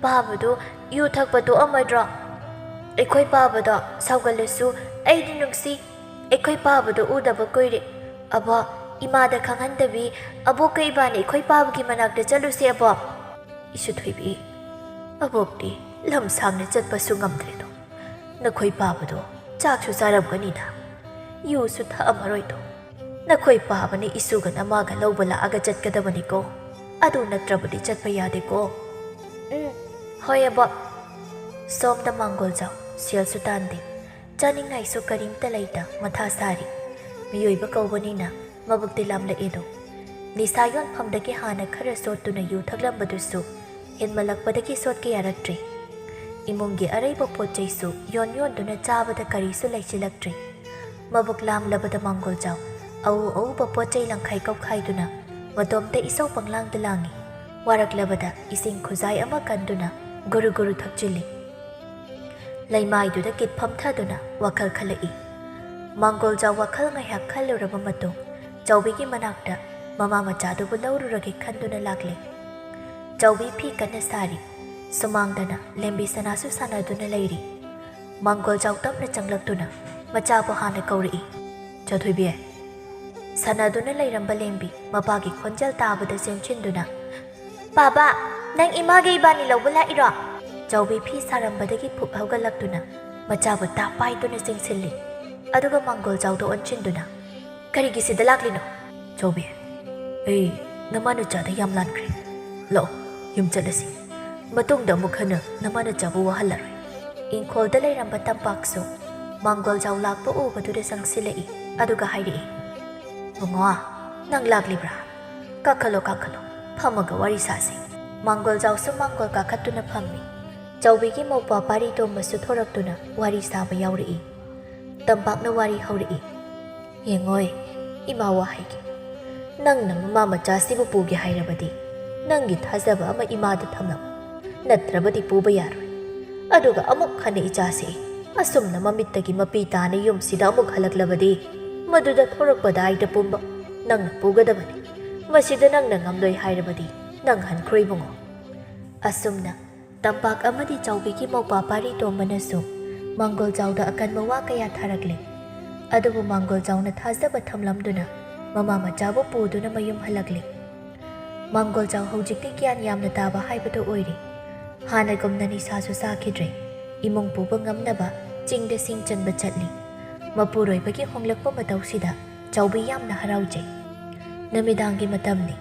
ꯄꯥꯕꯗꯨ ꯌꯨ ꯊꯛꯄ ꯇꯣꯛꯑꯝꯃꯗ꯭ꯔꯣ? ꯑꯩꯈꯣꯏ ꯄꯥꯕꯗꯣ ꯁꯥꯎꯒꯜꯂꯁꯨ ꯑꯩꯗꯤ ꯅꯨꯡꯁꯤ꯫ ꯑꯩꯈꯣꯏ ꯄꯥꯕꯗꯣ ꯎꯗꯕ ꯀꯨꯏꯔꯦ꯫ ꯑꯕꯣꯛ, ꯏꯃꯥꯗ ꯈꯪꯍꯟꯗꯕꯤ ꯑꯕꯣꯛꯀ ꯏꯕꯥꯅꯤ ꯑꯩꯈꯣꯏ ꯄꯥꯕꯒꯤ ꯃꯅꯥꯛꯇ ꯆꯠꯂꯨꯁꯦ, ꯑꯕꯣꯛ꯫" "ꯏꯁꯨ ꯊꯣꯏꯕꯤ, ꯑꯕꯣꯛꯇꯤ ꯂꯝ ꯁꯥꯡꯅ ꯆꯠꯄꯁꯨ ꯉꯝꯗ꯭ꯔꯦꯗꯣ꯫ ꯅꯈꯣꯏ ꯄꯥꯕꯗꯣ ꯆꯥꯛꯁꯨ ꯆꯥꯔꯝꯒꯅꯤꯗ, ꯌꯨꯁꯨ ꯊꯛꯑꯝꯃꯔꯣꯏꯗꯣ꯫ ꯅꯈꯣꯏ ꯄꯥꯕꯅ ꯏꯁꯨꯒ ꯅꯃꯥꯒ ꯂꯧꯕ ꯂꯥꯛꯑꯒ ꯆꯠꯀꯗꯕꯅꯤꯀꯣ꯫ ꯑꯗꯨ ꯅꯠꯇ꯭ꯔꯕꯗꯤ ꯆꯠꯄ ꯌꯥꯗꯦꯀꯣ꯫" "ꯎꯝ, ꯍꯣꯏ ꯑꯕꯣꯛ꯫" ꯁꯣꯝꯗ ꯃꯥꯡꯒꯣꯜꯖꯥꯎ ꯁꯦꯜꯁꯨ ꯇꯥꯟꯗꯦ, ꯆꯥꯅꯤꯡꯉꯥꯏꯁꯨ ꯀꯔꯤꯝꯇ ꯂꯩꯇ ꯃꯊꯥ ꯁꯥꯔꯤ꯫ ꯃꯤꯑꯣꯏꯕ ꯀꯧꯕꯅꯤꯅ ꯃꯕꯨꯛꯇꯤ ꯂꯥꯝꯂꯛꯑꯦꯗꯣ꯫ ꯅꯤꯁꯥ ꯌꯣꯟꯐꯝꯗꯒꯤ ꯍꯥꯟꯅ ꯈꯔ ꯁꯣꯠꯇꯨꯅ ꯌꯨ ꯊꯛꯂꯝꯕꯗꯨꯁꯨ ꯍꯦꯟꯃꯜꯂꯛꯄꯗꯒꯤ ꯁꯣꯠꯀꯦ ꯌꯥꯔꯛꯇ꯭ꯔꯦ꯫ ꯏꯃꯨꯡꯒꯤ ꯑꯔꯩꯕ ꯄꯣꯠ ꯆꯩꯁꯨ ꯌꯣꯟ ꯌꯣꯟꯗꯨꯅ ꯆꯥꯕꯗ ꯀꯔꯤꯁꯨ ꯂꯩꯁꯤꯜꯂꯛꯇ꯭ꯔꯦ꯫ ꯃꯕꯨꯛ ꯂꯥꯝꯂꯕꯗ ꯃꯥꯡꯒꯣꯜꯖꯥꯎ ꯑꯎ ꯑꯎꯕ ꯄꯣꯠ ꯆꯩ ꯂꯪꯈꯥꯏ ꯀꯧꯈꯥꯏꯗꯨꯅ ꯃꯇꯣꯝꯇ ꯏꯁꯧ ꯄꯪꯂꯥꯡꯗ ꯂꯥꯡꯏ꯫ ꯋꯥꯔꯛꯂꯕꯗ ꯏꯁꯤꯡ ꯈꯨꯖꯥꯏ ꯑꯃ ꯀꯟꯗꯨꯅ ꯒꯨꯔꯨ ꯒꯨꯔꯨ ꯊꯛꯆꯤꯜꯂꯤ꯫ ꯂꯩꯃꯥꯏꯗꯨꯗ ꯀꯤꯠ ꯐꯝꯊꯗꯨꯅ ꯋꯥꯈꯜ ꯈꯜꯂꯛꯏ꯫ ꯃꯥꯡꯒꯣꯜꯖꯥꯎ ꯋꯥꯈꯜ ꯉꯥꯏꯍꯥꯛ ꯈꯜꯂꯨꯔꯕ ꯃꯇꯨꯡ ꯆꯥꯎꯕꯤꯒꯤ ꯃꯅꯥꯛꯇ ꯃꯃꯥ ꯃꯆꯥꯗꯨꯕꯨ ꯂꯧꯔꯨꯔꯒꯦ ꯈꯟꯗꯨꯅ ꯂꯥꯛꯂꯦ꯫ ꯆꯥꯎꯕꯤ ꯐꯤ ꯀꯟꯅ ꯁꯥꯔꯤ꯫ ꯁꯨꯃꯥꯡꯗꯅ ꯂꯦꯝꯕꯤ ꯁꯅꯥꯁꯨ ꯁꯥꯟꯅꯗꯨꯅ ꯂꯩꯔꯤ꯫ ꯃꯥꯡꯒꯣꯜꯖꯥꯎ ꯇꯞꯅ ꯆꯪꯂꯛꯇꯨꯅ ꯃꯆꯥꯕꯨ ꯍꯥꯟꯅ ꯀꯧꯔꯛꯏ꯫ "ꯆꯥꯎꯊꯣꯏꯕꯤ!" ꯁꯥꯟꯅꯗꯨꯅ ꯂꯩꯔꯝꯕ ꯂꯦꯝꯕꯤ ꯃꯄꯥꯒꯤ ꯈꯣꯟꯖꯦꯜ ꯇꯥꯕꯗ ꯆꯦꯟꯁꯤꯟꯗꯨꯅ, "ꯄꯥꯕ, ꯅꯪ ꯏꯃꯥꯒ ꯏꯕꯥꯅꯤ ꯂꯧꯕ ꯂꯥꯛꯏꯔꯣ?" ꯆꯥꯎꯕꯤ ꯐꯤ ꯁꯥꯔꯝꯕꯗꯒꯤ ꯐꯨꯛ ꯍꯧꯒꯠꯂꯛꯇꯨꯅ ꯃꯆꯥꯕꯨ ꯇꯥꯞ ꯄꯥꯏꯗꯨꯅ ꯆꯦꯟꯁꯤꯜꯂꯤ꯫ ꯑꯗꯨꯒ ꯃꯥꯡꯒꯣꯜꯖꯥꯎꯗ ꯑꯣꯟꯁꯤꯟꯗꯨꯅ, "ꯀꯔꯤꯒꯤ ꯁꯤꯗ ꯂꯥꯛꯂꯤꯅꯣ?" "ꯆꯥꯎꯕꯤ, ꯑꯩ ꯅꯃꯥꯅ ꯆꯥꯗ ꯌꯥꯝ ꯂꯥꯟꯈ꯭ꯔꯦ꯫ ꯂꯥꯛꯑꯣ, ꯌꯨꯝ ꯆꯠꯂꯁꯤ꯫ ꯃꯇꯨꯡꯗ ꯑꯃꯨꯛ ꯍꯟꯅ ꯅꯃꯥꯅ ꯆꯥꯕꯨ ꯋꯥꯍꯜꯂꯔꯣꯏ꯫" ꯏꯪꯈꯣꯜꯗ ꯂꯩꯔꯝꯕ ꯇꯝꯄꯥꯛꯁꯨ ꯃꯥꯡꯒꯣꯜꯖꯥꯎ ꯂꯥꯛꯄ ꯎꯕꯗꯨꯗ ꯆꯪꯁꯤꯜꯂꯛꯏ꯫ ꯑꯗꯨꯒ ꯍꯥꯏꯔꯛꯏ, "ꯕꯨꯡꯉꯣ, ꯅꯪ ꯂꯥꯛꯂꯤꯕ꯭ꯔꯥ? ꯀꯥꯈꯠꯂꯣ, ꯀꯥꯈꯠꯂꯣ, ꯐꯝꯃꯒ ꯋꯥꯔꯤ ꯁꯥꯁꯤ꯫" ꯃꯥꯡꯒꯣꯜꯖꯥꯎꯁꯨ ꯃꯥꯡꯒꯣꯜ ꯀꯥꯈꯠꯇꯨꯅ ꯐꯝꯃꯤ꯫ ꯆꯥꯎꯕꯤꯒꯤ ꯃꯧꯄ꯭ꯋꯥ ꯄꯥꯔꯤ ꯇꯣꯝꯕꯁꯨ ꯊꯣꯔꯛꯇꯨꯅ ꯋꯥꯔꯤ ꯁꯥꯕ ꯌꯥꯎꯔꯛꯏ꯫ ꯇꯝꯄꯥꯛꯅ ꯋꯥꯔꯤ ꯍꯧꯔꯛꯏ, "ꯌꯦꯡꯉꯣꯏ, ꯏꯃꯥ ꯋꯥ ꯍꯥꯏꯒꯦ꯫ ꯅꯪꯅ ꯃꯃꯥ ꯃꯆꯥꯁꯤꯕꯨ ꯄꯨꯒꯦ ꯍꯥꯏꯔꯕꯗꯤ ꯅꯪꯒꯤ ꯊꯥꯖꯕ ꯑꯃ ꯏꯃꯥꯗ ꯊꯝꯂꯝꯃꯨ, ꯅꯠꯇ꯭ꯔꯕꯗꯤ ꯄꯨꯕ ꯌꯥꯔꯣꯏ꯫ ꯑꯗꯨꯒ ꯑꯃꯨꯛ ꯍꯟꯅ ꯏꯆꯥꯁꯤ ꯑꯁꯨꯝꯅ ꯃꯃꯤꯠꯇꯒꯤ ꯃꯄꯤ ꯇꯥꯅ ꯌꯨꯝꯁꯤꯗ ꯑꯃꯨꯛ ꯍꯜꯂꯛꯂꯕꯗꯤ ꯃꯗꯨꯗ ꯊꯣꯔꯛꯄꯗ ꯑꯥꯏꯗ ꯄꯨꯝꯕ ꯅꯪꯅ ꯄꯨꯒꯗꯕꯅꯤ꯫ ꯃꯁꯤꯗ ꯅꯪꯅ ꯉꯝꯂꯣꯏ ꯍꯥꯏꯔꯕꯗꯤ ꯅꯪ ꯍꯟꯈ꯭ꯔꯣ ꯏꯕꯨꯡꯉꯣ꯫" ꯑꯁꯨꯝꯅ ꯇꯝꯄꯥꯛ ꯑꯃꯗꯤ ꯆꯥꯎꯕꯤꯒꯤ ꯃꯧꯄ꯭ꯋꯥ ꯄꯥꯔꯤ ꯇꯣꯝꯕꯅꯁꯨ ꯃꯥꯡꯒꯣꯜꯖꯥꯎꯗ ꯑꯀꯟꯕ ꯋꯥ ꯀꯌꯥ ꯊꯥꯔꯛꯂꯤ꯫ ꯑꯗꯨꯕꯨ ꯃꯥꯡꯒꯣꯜꯖꯥꯎꯅ ꯊꯥꯖꯕ ꯊꯝꯂꯝꯗꯨꯅ ꯃꯃꯥ ꯃꯆꯥꯕꯨ ꯄꯨꯗꯨꯅ ꯃꯌꯨꯝ ꯍꯜꯂꯛꯂꯤ꯫ ꯃꯥꯡꯒꯣꯜꯖꯥꯎ ꯍꯧꯖꯤꯛꯇꯤ ꯒ꯭ꯌꯥꯟ ꯌꯥꯝꯅ ꯇꯥꯕ ꯍꯥꯏꯕꯗꯨ ꯑꯣꯏꯔꯦ꯫ ꯍꯥꯟꯅꯒꯨꯝꯅ ꯅꯤꯁꯥꯁꯨ ꯆꯥꯈꯤꯗ꯭ꯔꯦ꯫ ꯏꯃꯨꯡ ꯄꯨꯕ ꯉꯝꯅꯕ ꯆꯤꯡꯗ ꯁꯤꯡ ꯆꯟꯕ ꯆꯠꯂꯤ꯫ ꯃꯄꯨꯔꯣꯏꯕꯒꯤ ꯍꯣꯡꯂꯛꯄ ꯃꯇꯧꯁꯤꯗ ꯆꯥꯎꯕꯤ ꯌꯥꯝꯅ ꯍꯔꯥꯎꯖꯩ꯫ ꯅꯨꯃꯤꯗꯥꯡꯒꯤ ꯃꯇꯝꯅꯤ꯫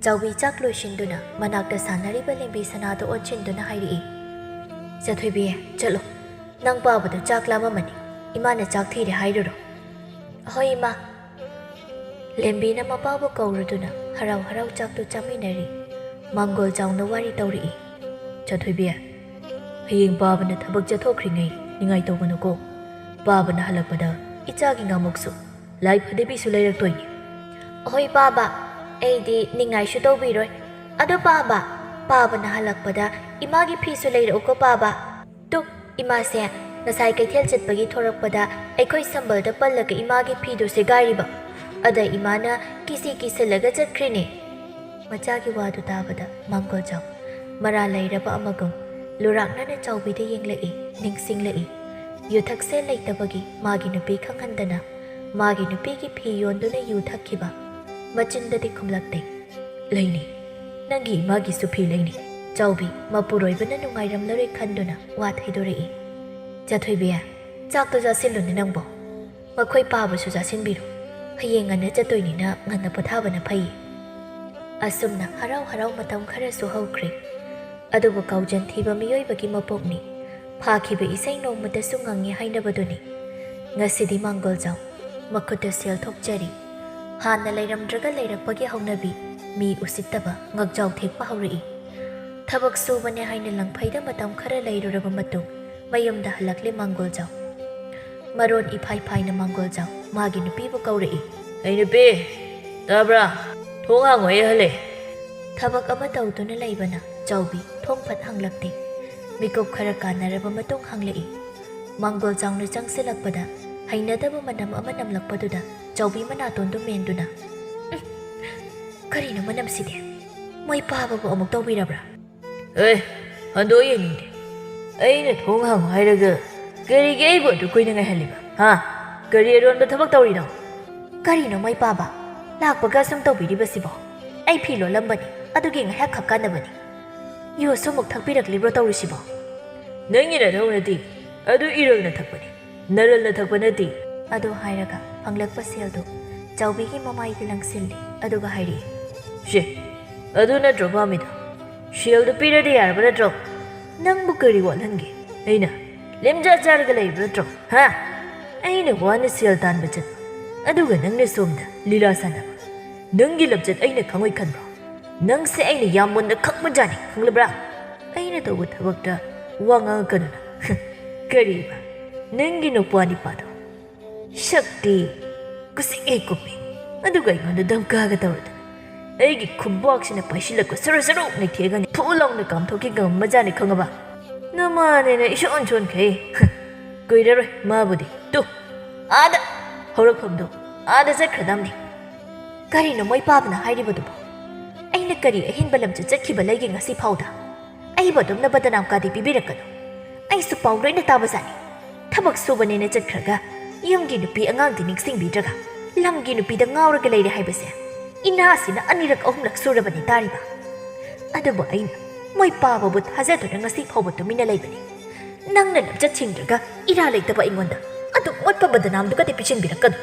ꯆꯥꯎꯕꯤ ꯆꯥꯛ ꯂꯣꯏꯁꯤꯟꯗꯨꯅ ꯃꯅꯥꯛꯇ ꯁꯥꯟꯅꯔꯤꯕ ꯂꯦꯝꯕꯤ ꯁꯅꯥꯗ ꯑꯣꯟꯁꯤꯟꯗꯨꯅ ꯍꯥꯏꯔꯛꯏ, "ꯆꯥꯊꯣꯏꯕꯤ, ꯆꯠꯂꯣ꯫ ꯅꯪ ꯄꯥꯕꯗꯣ ꯆꯥꯛ ꯂꯥꯝꯃꯝꯃꯅꯤ꯫ ꯏꯃꯥꯅ ꯆꯥꯛ ꯊꯤꯔꯦ ꯍꯥꯏꯔꯨꯔꯣ꯫" "ꯍꯣꯏ, ꯏꯃꯥ꯫" ꯂꯦꯝꯕꯤꯅ ꯃꯄꯥꯕꯨ ꯀꯧꯔꯗꯨꯅ ꯍꯔꯥꯎ ꯍꯔꯥꯎ ꯆꯥꯛꯇꯨ ꯆꯥꯃꯤꯟꯅꯔꯤ꯫ ꯃꯥꯡꯒꯣꯜꯖꯥꯎꯅ ꯋꯥꯔꯤ ꯇꯧꯔꯛꯏ, "ꯆꯥꯊꯣꯏꯕꯤ, ꯍꯌꯦꯡ ꯄꯥꯕꯅ ꯊꯕꯛ ꯆꯠꯊꯣꯛꯈ꯭ꯔꯤꯉꯩ ꯅꯤꯡꯉꯥꯏ ꯇꯧꯒꯅꯨꯀꯣ꯫ ꯄꯥꯕꯅ ꯍꯜꯂꯛꯄꯗ ꯏꯆꯥꯒꯤ ꯉꯥꯃꯨꯛꯁꯨ, ꯂꯥꯏ ꯐꯗꯤꯕꯤꯁꯨ ꯂꯩꯔꯛꯇꯣꯏꯅꯤ꯫" "ꯑꯍꯣꯏ ꯄꯥꯕ, ꯑꯩꯗꯤ ꯅꯤꯡꯉꯥꯏꯁꯨ ꯇꯧꯕꯤꯔꯣꯏ꯫ ꯑꯗꯣ ꯄꯥꯕ, ꯄꯥꯕꯅ ꯍꯜꯂꯛꯄꯗ ꯏꯃꯥꯒꯤ ꯐꯤꯁꯨ ꯂꯩꯔꯛꯎꯀꯣ ꯄꯥꯕ꯫ ꯇꯨ, ꯏꯃꯥꯁꯦ ꯉꯁꯥꯏ ꯀꯩꯊꯦꯜ ꯆꯠꯄꯒꯤ ꯊꯣꯔꯛꯄꯗ ꯑꯩꯈꯣꯏ ꯁꯝꯕꯜꯗ ꯄꯜꯂꯒ ꯏꯃꯥꯒꯤ ꯐꯤꯗꯨ ꯁꯦꯒꯥꯏꯔꯤꯕ꯫ ꯑꯗ ꯏꯃꯥꯅ ꯀꯤꯁꯤ ꯀꯤꯁꯜꯂꯒ ꯆꯠꯈ꯭ꯔꯤꯅꯦ꯫" ꯃꯆꯥꯒꯤ ꯋꯥꯗꯨ ꯇꯥꯕꯗ ꯃꯥꯡꯒꯣꯜꯖꯥꯎ ꯃꯔꯥꯜ ꯂꯩꯔꯕ ꯑꯃꯒꯨꯝ ꯂꯨꯔꯥꯛꯅꯅ ꯆꯥꯎꯕꯤꯗ ꯌꯦꯡꯂꯛꯏ, ꯅꯤꯡꯁꯤꯡꯂꯛꯏ꯫ ꯌꯨꯊꯛꯁꯦ ꯂꯩꯇꯕꯒꯤ ꯃꯥꯒꯤ ꯅꯨꯄꯤ ꯈꯪꯍꯟꯗꯅ ꯃꯥꯒꯤ ꯅꯨꯄꯤꯒꯤ ꯐꯤ ꯌꯣꯟꯗꯨꯅ ꯌꯨ ꯊꯛꯈꯤꯕ꯫ ꯃꯆꯤꯟꯗꯗꯤ ꯈꯨꯝꯂꯛꯇꯦ꯫ "ꯂꯩꯅꯤ, ꯅꯪꯒꯤ ꯏꯃꯥꯒꯤꯁꯨ ꯐꯤ ꯂꯩꯅꯤ꯫" ꯆꯥꯎꯕꯤ ꯃꯄꯨꯔꯣꯏꯕꯅ ꯅꯨꯡꯉꯥꯏꯔꯝꯂꯔꯣꯏ ꯈꯟꯗꯨꯅ ꯋꯥ ꯊꯩꯗꯣꯔꯛꯏ꯫ "ꯆꯥꯊꯣꯏꯕꯤ, ꯆꯥꯛꯇꯣ ꯆꯥꯁꯤꯜꯂꯨꯅꯦ ꯅꯪꯕꯣ꯫ ꯃꯈꯣꯏ ꯄꯥꯕꯁꯨ ꯆꯥꯁꯤꯟꯕꯤꯔꯣ꯫ ꯍꯌꯦꯡ ꯉꯟꯅ ꯆꯠꯇꯣꯏꯅꯤꯅ ꯉꯟꯅ ꯄꯣꯊꯥꯕꯅ ꯐꯩ꯫ ꯑꯁꯨꯝꯅ ꯍꯔꯥꯎ ꯍꯔꯥꯎ ꯃꯇꯝ ꯈꯔꯁꯨ ꯍꯧꯈ꯭ꯔꯦ꯫ ꯑꯗꯨꯕꯨ ꯀꯥꯎꯖꯟ ꯊꯤꯕ ꯃꯤꯑꯣꯏꯕꯒꯤ ꯃꯄꯣꯛꯅꯤ꯫ ꯐꯥꯈꯤꯕ ꯏꯁꯩ ꯅꯣꯡꯃꯇꯁꯨ ꯉꯪꯉꯤ ꯍꯥꯏꯅꯕꯗꯨꯅꯤ꯫ ꯉꯁꯤꯗꯤ ꯃꯥꯡꯒꯣꯜꯖꯥꯎ ꯃꯈꯨꯠꯇ ꯁꯦꯜ ꯊꯣꯛꯆꯔꯤ꯫ ꯍꯥꯟꯅ ꯂꯩꯔꯝꯗ꯭ꯔꯒ ꯂꯩꯔꯛꯄꯒꯤ ꯍꯧꯅꯕꯤ, ꯃꯤ ꯎꯁꯤꯠꯇꯕ, ꯉꯛꯖꯥꯎ ꯊꯦꯛꯄ ꯍꯧꯔꯛꯏ꯫ ꯊꯕꯛ ꯁꯨꯕꯅꯦ ꯍꯥꯏꯅ ꯂꯪꯐꯩꯗ ꯃꯇꯝ ꯈꯔ ꯂꯩꯔꯨꯔꯕ ꯃꯇꯨꯡ ꯃꯌꯨꯝꯗ ꯍꯜꯂꯛꯂꯦ ꯃꯥꯡꯒꯣꯜꯖꯥꯎ꯫ ꯃꯔꯣꯟ ꯏꯐꯥꯏ ꯐꯥꯏꯅ ꯃꯥꯡꯒꯣꯜꯖꯥꯎ ꯃꯥꯒꯤ ꯅꯨꯄꯤꯕꯨ ꯀꯧꯔꯛꯏ꯫ "ꯑꯩ ꯅꯨꯄꯤ, ꯇꯥꯕ꯭ꯔꯥ? ꯊꯣꯡ ꯍꯥꯡꯉꯣ, ꯑꯩ ꯍꯜꯂꯦ꯫" ꯊꯕꯛ ꯑꯃ ꯇꯧꯗꯨꯅ ꯂꯩꯕꯅ ꯆꯥꯎꯕꯤ ꯊꯣꯡ ꯐꯠ ꯍꯥꯡꯂꯛꯇꯦ꯫ ꯃꯤꯀꯨꯞ ꯈꯔ ꯀꯥꯟꯅꯔꯕ ꯃꯇꯨꯡ ꯍꯥꯡꯂꯛꯏ꯫ ꯃꯥꯡꯒꯣꯜꯖꯥꯎꯅ ꯆꯪꯁꯤꯜꯂꯛꯄꯗ ꯍꯩꯅꯗꯕ ꯃꯅꯝ ꯑꯃ ꯅꯝꯂꯛꯄꯗꯨꯗ ꯆꯥꯎꯕꯤ ꯃꯅꯥꯇꯣꯟꯗꯨ ꯃꯦꯟꯗꯨꯅ, "ꯎꯝ, ꯀꯔꯤꯅꯣ ꯃꯅꯝꯁꯤꯗꯤ? ꯃꯣꯏ ꯄꯥꯕꯕꯨ ꯑꯃꯨꯛ ꯇꯧꯕꯤꯔꯕ꯭ꯔꯥ?" "ꯑꯦ, ꯍꯟꯗꯣꯛ ꯌꯦꯡꯅꯤꯡꯗꯦ꯫ ꯑꯩꯅ ꯊꯣꯡ ꯍꯥꯡꯉꯨ ꯍꯥꯏꯔꯒ ꯀꯔꯤꯒꯤ ꯑꯩꯕꯨ ꯑꯗꯨ ꯀꯨꯏꯅ ꯉꯥꯏꯍꯜꯂꯤꯕ? ꯍꯥ? ꯀꯔꯤ ꯑꯔꯣꯟꯕ ꯊꯕꯛ ꯇꯧꯔꯤꯅꯣ?" "ꯀꯔꯤꯅꯣ ꯃꯩ ꯄꯥꯕ? ꯂꯥꯛꯄꯒ ꯑꯁꯨꯝ ꯇꯧꯕꯤꯔꯤꯕꯁꯤꯕꯣ? ꯑꯩ ꯐꯤ ꯂꯣꯜꯂꯝꯕꯅꯤ, ꯑꯗꯨꯒꯤ ꯉꯥꯏꯍꯥꯛ ꯈꯛ ꯀꯥꯟꯅꯕꯅꯤ꯫ ꯌꯨꯁꯨ ꯑꯃꯨꯛ ꯊꯛꯄꯤꯔꯛꯂꯤꯕ꯭ꯔꯣ ꯇꯧꯔꯤꯁꯤꯕꯣ?" "ꯅꯪꯒꯤ ꯅꯊꯧ ꯅꯠꯇꯦ, ꯑꯗꯨ ꯏꯔꯜꯅ ꯊꯛꯄꯅꯤ, ꯅꯔꯜꯅ ꯊꯛꯄ ꯅꯠꯇꯦ꯫" ꯑꯗꯨ ꯍꯥꯏꯔꯒ ꯐꯪꯂꯛꯄ ꯁꯦꯜꯗꯨ ꯆꯥꯎꯕꯤꯒꯤ ꯃꯃꯥꯏꯗ ꯂꯪꯁꯤꯜꯂꯤ, ꯑꯗꯨꯒ ꯍꯥꯏꯔꯛꯏ, "ꯁꯦ, ꯑꯗꯨ ꯅꯠꯇ꯭ꯔꯣ ꯄꯥꯝꯃꯤꯗꯣ? ꯁꯦꯜꯗꯨ ꯄꯤꯔꯗꯤ ꯌꯥꯔꯕ ꯅꯠꯇ꯭ꯔꯣ? ꯅꯪꯕꯨ ꯀꯔꯤ ꯋꯥꯠꯍꯟꯒꯦ? ꯑꯩꯅ ꯂꯦꯝꯖ ꯆꯥꯔꯒ ꯂꯩꯕ ꯅꯠꯇ꯭ꯔꯣ? ꯍꯥ? ꯑꯩꯅ ꯋꯥꯅ ꯁꯦꯜ ꯇꯥꯟꯕ ꯆꯠꯄ, ꯑꯗꯨꯒ ꯅꯪꯅ ꯁꯣꯝꯗ ꯂꯤꯂꯥ ꯁꯥꯟꯅꯕ꯫ ꯅꯪꯒꯤ ꯂꯝꯆꯠ ꯑꯩꯅ ꯈꯪꯉꯣꯏ ꯈꯟꯕ꯭ꯔꯣ? ꯅꯪꯁꯦ ꯑꯩꯅ ꯌꯥꯝ ꯃꯨꯟꯅ ꯈꯪꯕꯖꯥꯠꯅꯤ, ꯈꯪꯂꯕ꯭ꯔꯥ? ꯑꯩꯅ ꯇꯧꯕ ꯊꯕꯛꯇ ꯋꯥ ꯉꯥꯡꯉꯛꯀꯅꯨꯅ꯫" "ꯀꯔꯤꯕ? ꯅꯪꯒꯤ ꯅꯨꯄꯥ ꯅꯤꯄꯥꯗꯣ ꯁꯛꯇꯤ ꯀꯨꯁꯤꯛ ꯍꯦꯛ ꯀꯨꯞꯄꯤ, ꯑꯗꯨꯒ ꯑꯩꯉꯣꯟꯗ ꯙꯝꯀꯥꯒ ꯇꯧꯔꯗꯅ꯫ ꯑꯩꯒꯤ ꯈꯨꯕꯥꯛꯁꯤꯅ ꯄꯥꯏꯁꯤꯜꯂꯛꯄ ꯁꯔꯨ ꯁꯔꯨ ꯅꯩꯊꯦꯛꯑꯒꯅꯤ ꯐꯨ ꯂꯥꯎꯅ ꯀꯥꯝꯊꯣꯛꯀꯦ ꯉꯝꯕꯖꯥꯠꯅꯤ, ꯈꯪꯉꯕ? ꯅꯃꯥꯅꯦꯅ ꯏꯁꯣꯟ ꯁꯣꯟꯈꯩ꯫ ꯀꯨꯏꯔꯔꯣꯏ ꯃꯥꯕꯨꯗꯤ꯫ ꯇꯨ, ꯑꯥꯗ ꯍꯧꯔꯛꯐꯝꯗꯣ, ꯑꯥꯗ ꯆꯠꯈ꯭ꯔꯗꯝꯅꯤ꯫" "ꯀꯔꯤꯅꯣ ꯃꯣꯏ ꯄꯥꯕꯅ ꯍꯥꯏꯔꯤꯕꯗꯨꯕꯣ? ꯑꯩꯅ ꯀꯔꯤ ꯑꯍꯦꯟꯕ ꯂꯝꯆꯠ ꯆꯠꯈꯤꯕ ꯂꯩꯒꯦ ꯉꯁꯤ ꯐꯥꯎꯗ? ꯑꯩꯕꯨ ꯑꯗꯨꯝꯅ ꯕꯗꯅꯥꯝ ꯀꯥꯗꯤ ꯄꯤꯕꯤꯔꯛꯀꯅꯨ꯫ ꯑꯩꯁꯨ ꯄꯥꯎ ꯂꯣꯏꯅ ꯇꯥꯕꯖꯥꯠꯅꯤ꯫ ꯊꯕꯛ ꯁꯨꯕꯅꯦꯅ ꯆꯠꯈ꯭ꯔꯒ ꯌꯨꯝꯒꯤ ꯅꯨꯄꯤ ꯑꯉꯥꯡꯗꯤ ꯅꯤꯡꯁꯤꯡꯕꯤꯗ꯭ꯔꯒ ꯂꯝꯒꯤ ꯅꯨꯄꯤꯗ ꯉꯥꯎꯔꯒ ꯂꯩꯔꯦ ꯍꯥꯏꯕꯁꯦ ꯏꯅꯥꯁꯤꯅ ꯑꯅꯤꯔꯛ ꯑꯍꯨꯝꯂꯛ ꯁꯨꯔꯕꯅꯤ ꯇꯥꯔꯤꯕ꯫ ꯑꯗꯨꯕꯨ ꯑꯩꯅ ꯃꯣꯏ ꯄꯥꯕꯕꯨ ꯊꯥꯖꯗꯨꯅ ꯉꯁꯤ ꯐꯥꯎꯕ ꯇꯨꯃꯤꯟꯅ ꯂꯩꯕꯅꯤ꯫ ꯅꯪꯅ ꯂꯝꯆꯠ ꯁꯤꯡꯗ꯭ꯔꯒ ꯏꯔꯥ ꯂꯩꯇꯕ ꯑꯩꯉꯣꯟꯗ ꯇꯨ ꯃꯣꯠꯄ ꯕꯗꯅꯥꯝꯗꯨꯒꯗꯤ ꯄꯤꯁꯤꯟꯕꯤꯔꯛꯀꯅꯨ꯫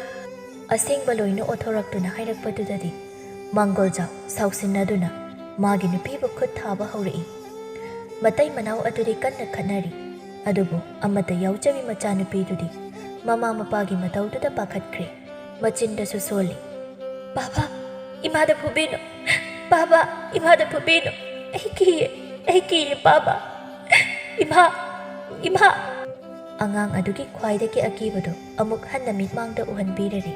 ꯑꯁꯦꯡꯕ ꯂꯣꯏꯅ ꯑꯣꯊꯣꯔꯛꯇꯨꯅ ꯍꯥꯏꯔꯛꯄꯗꯨꯗꯗꯤ ꯃꯥꯡꯒꯣꯜꯖꯥꯎ ꯁꯥꯎꯁꯤꯟꯅꯗꯨꯅ ꯃꯥꯒꯤ ꯅꯨꯄꯤꯕꯨ ꯈꯨꯠ ꯊꯥꯕ ꯍꯧꯔꯛꯏ꯫ ꯃꯇꯩ ꯃꯅꯥꯎ ꯑꯗꯨꯗꯤ ꯀꯟꯅ ꯈꯠꯅꯔꯤ꯫ ꯑꯗꯨꯕꯨ ꯑꯃꯠꯇ ꯌꯥꯎꯖꯕꯤ ꯃꯆꯥꯅꯨꯄꯤꯗꯨꯗꯤ ꯃꯃꯥ ꯃꯄꯥꯒꯤ ꯃꯇꯧꯗꯨꯗ ꯄꯥꯈꯠꯈ꯭ꯔꯦ꯫ ꯃꯆꯤꯟꯗꯁꯨ ꯁꯣꯜꯂꯤ꯫ "ꯕꯥꯕꯥ, ꯏꯃꯥꯗ ꯐꯨꯕꯤꯅꯨ꯫ ꯕꯥꯕꯥ, ꯏꯃꯥꯗ ꯐꯨꯕꯤꯅꯨ꯫ ꯑꯩ ꯀꯤꯌꯦ, ꯑꯩ ꯀꯤꯌꯦ ꯕꯥꯕꯥ꯫ ꯏꯃꯥ, ꯏꯃꯥ!" ꯑꯉꯥꯡ ꯑꯗꯨꯒꯤ ꯈ꯭ꯋꯥꯏꯗꯒꯤ ꯑꯀꯤꯕꯗꯨ ꯑꯃꯨꯛ ꯍꯟꯅ ꯃꯤꯠꯃꯥꯡꯗ ꯎꯍꯟꯕꯤꯔꯔꯤ꯫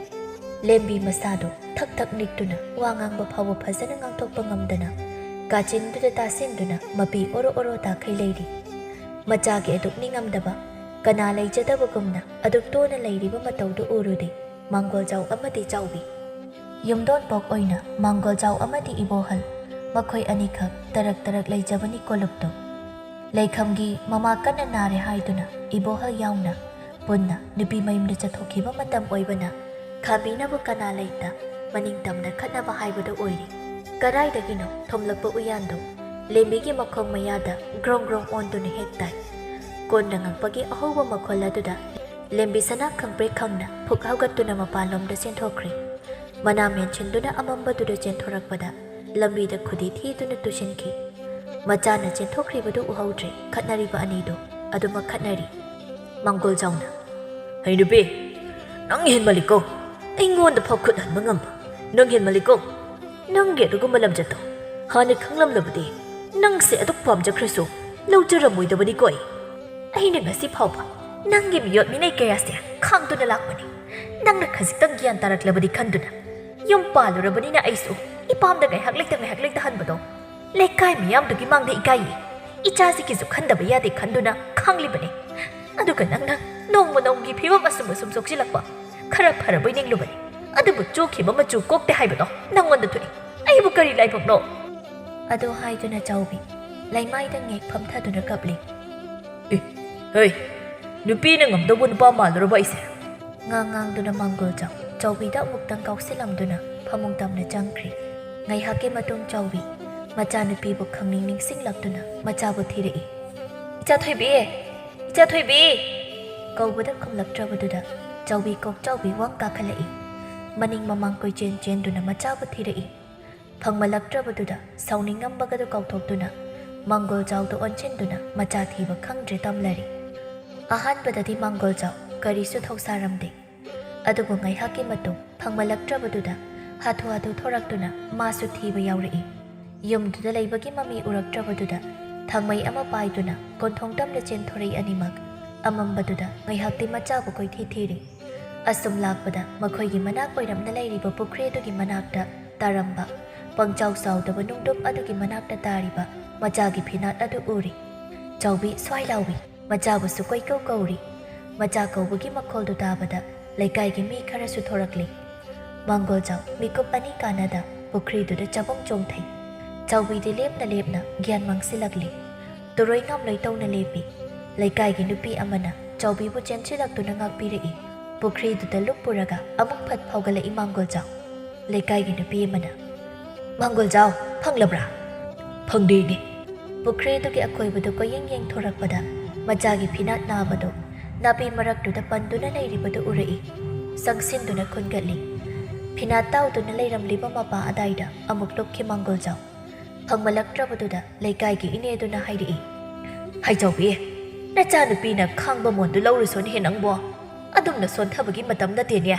ꯂꯦꯝꯕꯤ ꯃꯁꯥꯗꯨ ꯊꯛ ꯊꯛ ꯅꯤꯛꯇꯨꯅ ꯋꯥ ꯉꯥꯡꯕ ꯐꯥꯎꯕ ꯐꯖꯅ ꯉꯥꯡꯊꯣꯛꯄ ꯉꯝꯗꯅ ꯀꯥꯆꯤꯟꯗꯨꯗ ꯇꯥꯁꯤꯟꯗꯨꯅ ꯃꯄꯤ ꯑꯣꯔꯣ ꯑꯣꯔꯣ ꯇꯥꯈꯩ ꯂꯩꯔꯤ꯫ ꯃꯆꯥꯒꯤ ꯑꯗꯨꯛ ꯅꯤꯡꯉꯝꯗꯕ, ꯀꯅꯥ ꯂꯩꯖꯗꯕꯒꯨꯝꯅ ꯑꯗꯨꯛ ꯇꯣꯅ ꯂꯩꯔꯤꯕ ꯃꯇꯧꯗꯨ ꯎꯔꯨꯗꯦ ꯃꯥꯡꯒꯣꯜꯖꯥꯎ ꯑꯃꯗꯤ ꯆꯥꯎꯕꯤ꯫ ꯌꯨꯝꯗꯣꯟꯄꯣꯛ ꯑꯣꯏꯅ ꯃꯥꯡꯒꯣꯜꯖꯥꯎ ꯑꯃꯗꯤ ꯏꯕꯣꯍꯜ ꯃꯈꯣꯏ ꯑꯅꯤꯈꯛ ꯇꯔꯛ ꯇꯔꯛ ꯂꯩꯖꯕꯅꯤ ꯀꯣꯂꯨꯞꯇꯨ꯫ ꯂꯩꯈꯝꯒꯤ ꯃꯃꯥ ꯀꯟꯅ ꯅꯥꯔꯦ ꯍꯥꯏꯗꯨꯅ ꯏꯕꯣꯍꯜ ꯌꯥꯎꯅ ꯄꯨꯟꯅ ꯅꯨꯄꯤ ꯃꯌꯨꯝꯗ ꯆꯠꯊꯣꯛꯈꯤꯕ ꯃꯇꯝ ꯑꯣꯏꯕꯅ ꯈꯥꯝꯕꯤꯅꯕ ꯀꯅꯥ ꯂꯩꯇ ꯃꯅꯤꯡ ꯇꯝꯅ ꯈꯠꯅꯕ ꯍꯥꯏꯕꯗꯨ ꯑꯣꯏꯔꯤ꯫ ꯀꯗꯥꯏꯗꯒꯤꯅꯣ ꯊꯣꯝꯂꯛꯄ ꯎꯌꯥꯟꯗꯨ ꯂꯦꯝꯕꯤꯒꯤ ꯃꯈꯣꯡ ꯃꯌꯥꯗ ꯒ꯭ꯔꯣꯡ ꯒ꯭ꯔꯣꯡ ꯑꯣꯟꯗꯨꯅ ꯍꯦꯛ ꯇꯥꯏ꯫ ꯀꯣꯟꯅ ꯉꯪꯄꯒꯤ ꯑꯍꯧꯕ ꯃꯈꯣꯜ ꯑꯗꯨꯗ ꯂꯦꯝꯕꯤ ꯁꯅꯥ ꯈꯪꯄ꯭ꯔꯦꯛ ꯈꯪꯅ ꯐꯨꯛ ꯍꯧꯒꯠꯇꯨꯅ ꯃꯄꯥꯟꯂꯣꯝꯗ ꯆꯦꯟꯊꯣꯛꯈ꯭ꯔꯦ꯫ ꯃꯅꯥ ꯃꯦꯟꯁꯤꯟꯗꯨꯅ ꯑꯃꯝꯕꯗꯨꯗ ꯆꯦꯟꯊꯣꯔꯛꯄꯗ ꯂꯝꯕꯤꯗ ꯈꯨꯗꯤ ꯊꯤꯗꯨꯅ ꯇꯨꯁꯤꯟꯈꯤ꯫ ꯃꯆꯥꯅ ꯆꯦꯟꯊꯣꯛꯈ꯭ꯔꯤꯕꯗꯨ ꯎꯍꯧꯗ꯭ꯔꯦ꯫ ꯈꯠꯅꯔꯤꯕ ꯑꯅꯤꯗꯨ ꯑꯗꯨꯃꯛ ꯈꯠꯅꯔꯤ꯫ ꯃꯥꯡꯒꯣꯜꯖꯥꯎꯅ, "ꯍꯩ ꯅꯨꯄꯤ, ꯅꯪ ꯍꯦꯟꯃꯜꯂꯤꯀꯣ꯫ ꯑꯩꯉꯣꯟꯗ ꯐꯥꯎ ꯈꯨꯠ ꯍꯟꯕ ꯉꯝꯕ ꯅꯪ ꯍꯦꯟꯃꯜꯂꯤꯀꯣ꯫ ꯅꯪꯒꯤ ꯑꯗꯨꯒꯨꯝꯕ ꯂꯝꯆꯠꯇꯣ ꯍꯥꯟꯅ ꯈꯪꯂꯝꯂꯕꯗꯤ ꯅꯪꯁꯦ ꯑꯗꯨꯛ ꯄꯥꯝꯖꯈ꯭ꯔꯁꯨ ꯂꯧꯖꯔꯝꯃꯣꯏꯗꯕꯅꯤꯀꯣ ꯑꯩ꯫ ꯑꯩꯅ ꯉꯁꯤ ꯐꯥꯎꯕ ꯅꯪꯒꯤ ꯃꯤꯑꯣꯠ ꯃꯤꯅꯩ ꯀꯌꯥꯁꯦ ꯈꯥꯡꯗꯨꯅ ꯂꯥꯛꯄꯅꯤ꯫ ꯅꯪꯅ ꯈꯖꯤꯛꯇꯪ ꯒ꯭ꯌꯥꯟ ꯇꯥꯔꯛꯂꯕꯗꯤ ꯈꯟꯗꯨꯅ ꯌꯨꯝ ꯄꯥꯜꯂꯨꯔꯕꯅꯤꯅ ꯑꯩꯁꯨ ꯏꯄꯥꯝꯗ ꯉꯥꯏꯍꯥꯛ ꯂꯩꯇ ꯉꯥꯏꯍꯥꯛ ꯂꯩꯇ ꯍꯟꯕꯗꯣ ꯂꯩꯀꯥꯏ ꯃꯤꯌꯥꯝꯗꯨꯒꯤ ꯃꯥꯡꯗ ꯏꯀꯥꯏꯌꯦ꯫ ꯏꯆꯥꯁꯤꯒꯤꯁꯨ ꯈꯟꯗꯕ ꯌꯥꯗꯦ ꯈꯟꯗꯨꯅ ꯈꯥꯡꯂꯤꯕꯅꯤ꯫ ꯑꯗꯨꯒ ꯅꯪꯅ ꯅꯣꯡꯃ ꯅꯣꯡꯃꯒꯤ ꯐꯤꯕꯝ ꯑꯁꯨꯝ ꯑꯁꯨꯝ ꯁꯣꯛꯆꯤꯜꯂꯛꯄ꯫ ꯈꯔ ꯐꯔꯕꯣꯏ ꯅꯤꯡꯂꯨꯕꯅꯤ, ꯑꯗꯨꯕꯨ ꯆꯨꯈꯤꯕ ꯃꯆꯨ ꯀꯣꯛꯇꯦ ꯍꯥꯏꯕꯗꯣ ꯅꯪꯉꯣꯟꯗ ꯊꯣꯛꯏ꯫ ꯑꯩꯕꯨ ꯀꯔꯤ ꯂꯥꯏꯕꯛꯅꯣ?" ꯑꯗꯨ ꯍꯥꯏꯗꯨꯅ ꯆꯥꯎꯕꯤ ꯂꯩꯃꯥꯏꯗ ꯉꯦꯛ ꯐꯝꯊꯗꯨꯅ ꯀꯞꯂꯤ꯫ "ꯑꯦ, ꯍꯩ, ꯅꯨꯄꯤꯅ ꯉꯝꯗꯧꯕ ꯅꯨꯄꯥ ꯃꯥꯜꯂꯨꯔꯕ ꯑꯩꯁꯦ?" ꯉꯥꯡ ꯉꯥꯡꯗꯨꯅ ꯃꯥꯡꯒꯣꯜꯖꯥꯎ ꯆꯥꯎꯕꯤꯗ ꯑꯃꯨꯛꯇꯪ ꯀꯥꯎꯁꯤꯜꯂꯝꯗꯨꯅ ꯐꯃꯨꯡ ꯇꯝꯅ ꯆꯪꯈ꯭ꯔꯦ꯫ ꯉꯥꯏꯍꯥꯛꯀꯤ ꯃꯇꯨꯡ ꯆꯥꯎꯕꯤ ꯃꯆꯥꯅꯨꯄꯤꯕꯨ ꯈꯪꯅꯤꯡ ꯅꯤꯡꯁꯤꯡꯂꯛꯇꯨꯅ ꯃꯆꯥꯕꯨ ꯊꯤꯔꯛꯏ꯫ "ꯏꯆꯥ ꯊꯣꯏꯕꯤ! ꯏꯆꯥ ꯊꯣꯏꯕꯤ!" ꯀꯧꯕꯗ ꯈꯨꯝꯂꯛꯇ꯭ꯔꯕꯗꯨꯗ ꯆꯥꯎꯕꯤ ꯀꯣꯛꯆꯥꯎꯕꯤ ꯋꯥꯡ ꯀꯥꯈꯠꯂꯛꯏ꯫ ꯃꯅꯤꯡ ꯃꯃꯥꯡ ꯀꯣꯏꯆꯦꯟ ꯆꯦꯟꯗꯨꯅ ꯃꯆꯥꯕꯨ ꯊꯤꯔꯛꯏ꯫ ꯐꯪꯃꯜꯂꯛꯇ꯭ꯔꯕꯗꯨꯗ ꯁꯥꯎꯅꯤꯡꯉꯝꯕꯒꯗꯨ ꯀꯥꯎꯊꯣꯛꯇꯨꯅ ꯃꯥꯡꯒꯣꯜꯖꯥꯎꯗ ꯑꯣꯟꯁꯤꯟꯗꯨꯅ ꯃꯆꯥ ꯊꯤꯕ ꯈꯪꯗ꯭ꯔꯦ ꯇꯝꯂꯔꯤ꯫ ꯑꯍꯥꯟꯕꯗꯗꯤ ꯃꯥꯡꯒꯣꯜꯖꯥꯎ ꯀꯔꯤꯁꯨ ꯊꯧꯁꯥꯔꯝꯗꯦ꯫ ꯑꯗꯨꯕꯨ ꯉꯥꯏꯍꯥꯛꯀꯤ ꯃꯇꯨꯡ ꯐꯪꯃꯜꯂꯛꯇ꯭ꯔꯕꯗꯨꯗ ꯍꯥꯊꯨ ꯍꯥꯊꯨ ꯊꯣꯔꯛꯇꯨꯅ ꯃꯥꯁꯨ ꯊꯤꯕ ꯌꯥꯎꯔꯛꯏ꯫ ꯌꯨꯝꯗꯨꯗ ꯂꯩꯕꯒꯤ ꯃꯃꯤ ꯎꯔꯛꯇ꯭ꯔꯕꯗꯨꯗ ꯊꯥꯡꯃꯩ ꯑꯃ ꯄꯥꯏꯗꯨꯅ ꯀꯣꯟꯊꯣꯡ ꯇꯝꯅ ꯆꯦꯟꯊꯣꯔꯛꯏ ꯑꯅꯤꯃꯛ꯫ ꯑꯃꯝꯕꯗꯨꯗ ꯉꯥꯏꯍꯥꯛꯇꯤ ꯃꯆꯥꯕꯨ ꯀꯣꯏꯊꯤ ꯊꯤꯔꯤ꯫ ꯑꯁꯨꯝ ꯂꯥꯛꯄꯗ ꯃꯈꯣꯏꯒꯤ ꯃꯅꯥꯛ ꯑꯣꯏꯔꯞꯅ ꯂꯩꯔꯤꯕ ꯄꯨꯈ꯭ꯔꯤ ꯑꯗꯨꯒꯤ ꯃꯅꯥꯛꯇ ꯇꯥꯔꯝꯕ ꯄꯪꯆꯥꯎ ꯆꯥꯎꯗꯕ ꯅꯨꯡꯗꯨꯞ ꯑꯗꯨꯒꯤ ꯃꯅꯥꯛꯇ ꯇꯥꯔꯤꯕ ꯃꯆꯥꯒꯤ ꯐꯤꯅꯥꯠ ꯑꯗꯨ ꯎꯔꯤ꯫ ꯆꯥꯎꯕꯤ ꯁ꯭ꯋꯥꯏ ꯂꯥꯎꯏ꯫ ꯃꯆꯥꯕꯨꯁꯨ ꯀꯣꯏꯀꯧ ꯀꯧꯔꯤ꯫ ꯃꯆꯥ ꯀꯧꯕꯒꯤ ꯃꯈꯣꯜꯗꯨ ꯇꯥꯕꯗ ꯂꯩꯀꯥꯏꯒꯤ ꯃꯤ ꯈꯔꯁꯨ ꯊꯣꯔꯛꯂꯤ꯫ ꯃꯥꯡꯒꯣꯜꯖꯥꯎ ꯃꯤꯀꯨꯞ ꯑꯅꯤ ꯀꯥꯟꯅꯗ ꯄꯨꯈ꯭ꯔꯤꯗꯨꯗ ꯆꯕꯨꯡ ꯆꯣꯡꯊꯩ꯫ ꯆꯥꯎꯕꯤꯗꯤ ꯂꯦꯞꯅ ꯂꯦꯞꯅ ꯒ꯭ꯌꯥꯟ ꯃꯥꯡꯁꯤꯜꯂꯛꯂꯤ꯫ ꯇꯨꯔꯣꯏ ꯉꯥꯝꯂꯣꯏ ꯇꯧꯅ ꯂꯦꯞꯄꯤ꯫ ꯂꯩꯀꯥꯏꯒꯤ ꯅꯨꯄꯤ ꯑꯃꯅ ꯆꯥꯎꯕꯤꯕꯨ ꯆꯦꯟꯁꯤꯜꯂꯛꯇꯨꯅ ꯉꯥꯛꯄꯤꯔꯛꯏ꯫ ꯄꯨꯈ꯭ꯔꯤꯗꯨꯗ ꯂꯨꯞꯄꯨꯔꯒ ꯑꯃꯨꯛ ꯐꯠ ꯐꯥꯎꯒꯠꯂꯛꯏ ꯃꯥꯡꯒꯣꯜꯖꯥꯎ꯫ ꯂꯩꯀꯥꯏꯒꯤ ꯅꯨꯄꯤ ꯑꯃꯅ, "ꯃꯥꯡꯒꯣꯜꯖꯥꯎ, ꯐꯪꯂꯕ꯭ꯔꯥ?" "ꯐꯪꯗꯦꯅꯦ꯫" ꯄꯨꯈ꯭ꯔꯤꯗꯨꯒꯤ ꯑꯀꯣꯏꯕꯗꯨ ꯀꯣꯏꯌꯦꯡ ꯌꯦꯡꯊꯣꯔꯛꯄꯗ ꯃꯆꯥꯒꯤ ꯐꯤꯅꯥꯠ ꯅꯥꯕꯗꯨ ꯅꯥꯄꯤ ꯃꯔꯛꯇꯨꯗ ꯄꯟꯗꯨꯅ ꯂꯩꯔꯤꯕꯗꯨ ꯎꯔꯛꯏ꯫ ꯆꯪꯁꯤꯟꯗꯨꯅ ꯈꯨꯟꯒꯠꯂꯤ꯫ ꯐꯤꯅꯥꯠ ꯇꯥꯎꯗꯨꯅ ꯂꯩꯔꯝꯂꯤꯕ ꯃꯄꯥ ꯑꯗꯥꯏꯗ ꯑꯃꯨꯛ ꯂꯨꯞꯈꯤ ꯃꯥꯡꯒꯣꯜꯖꯥꯎ꯫ ꯐꯪꯃꯜꯂꯛꯇ꯭ꯔꯕꯗꯨꯗ ꯂꯩꯀꯥꯏꯒꯤ ꯏꯅꯦꯗꯨꯅ ꯍꯥꯏꯔꯛꯏ, "ꯍꯥꯏꯖꯧꯕꯤ, ꯅꯆꯥꯅꯨꯄꯤꯅ ꯈꯥꯡꯕ ꯃꯣꯟꯗꯨ ꯂꯧꯔꯨꯁꯣꯟꯍꯦ ꯅꯪꯕꯣ꯫ ꯑꯗꯨꯝꯅ ꯁꯣꯟꯊꯕꯒꯤ ꯃꯇꯝ ꯅꯠꯇꯦꯅꯦ꯫"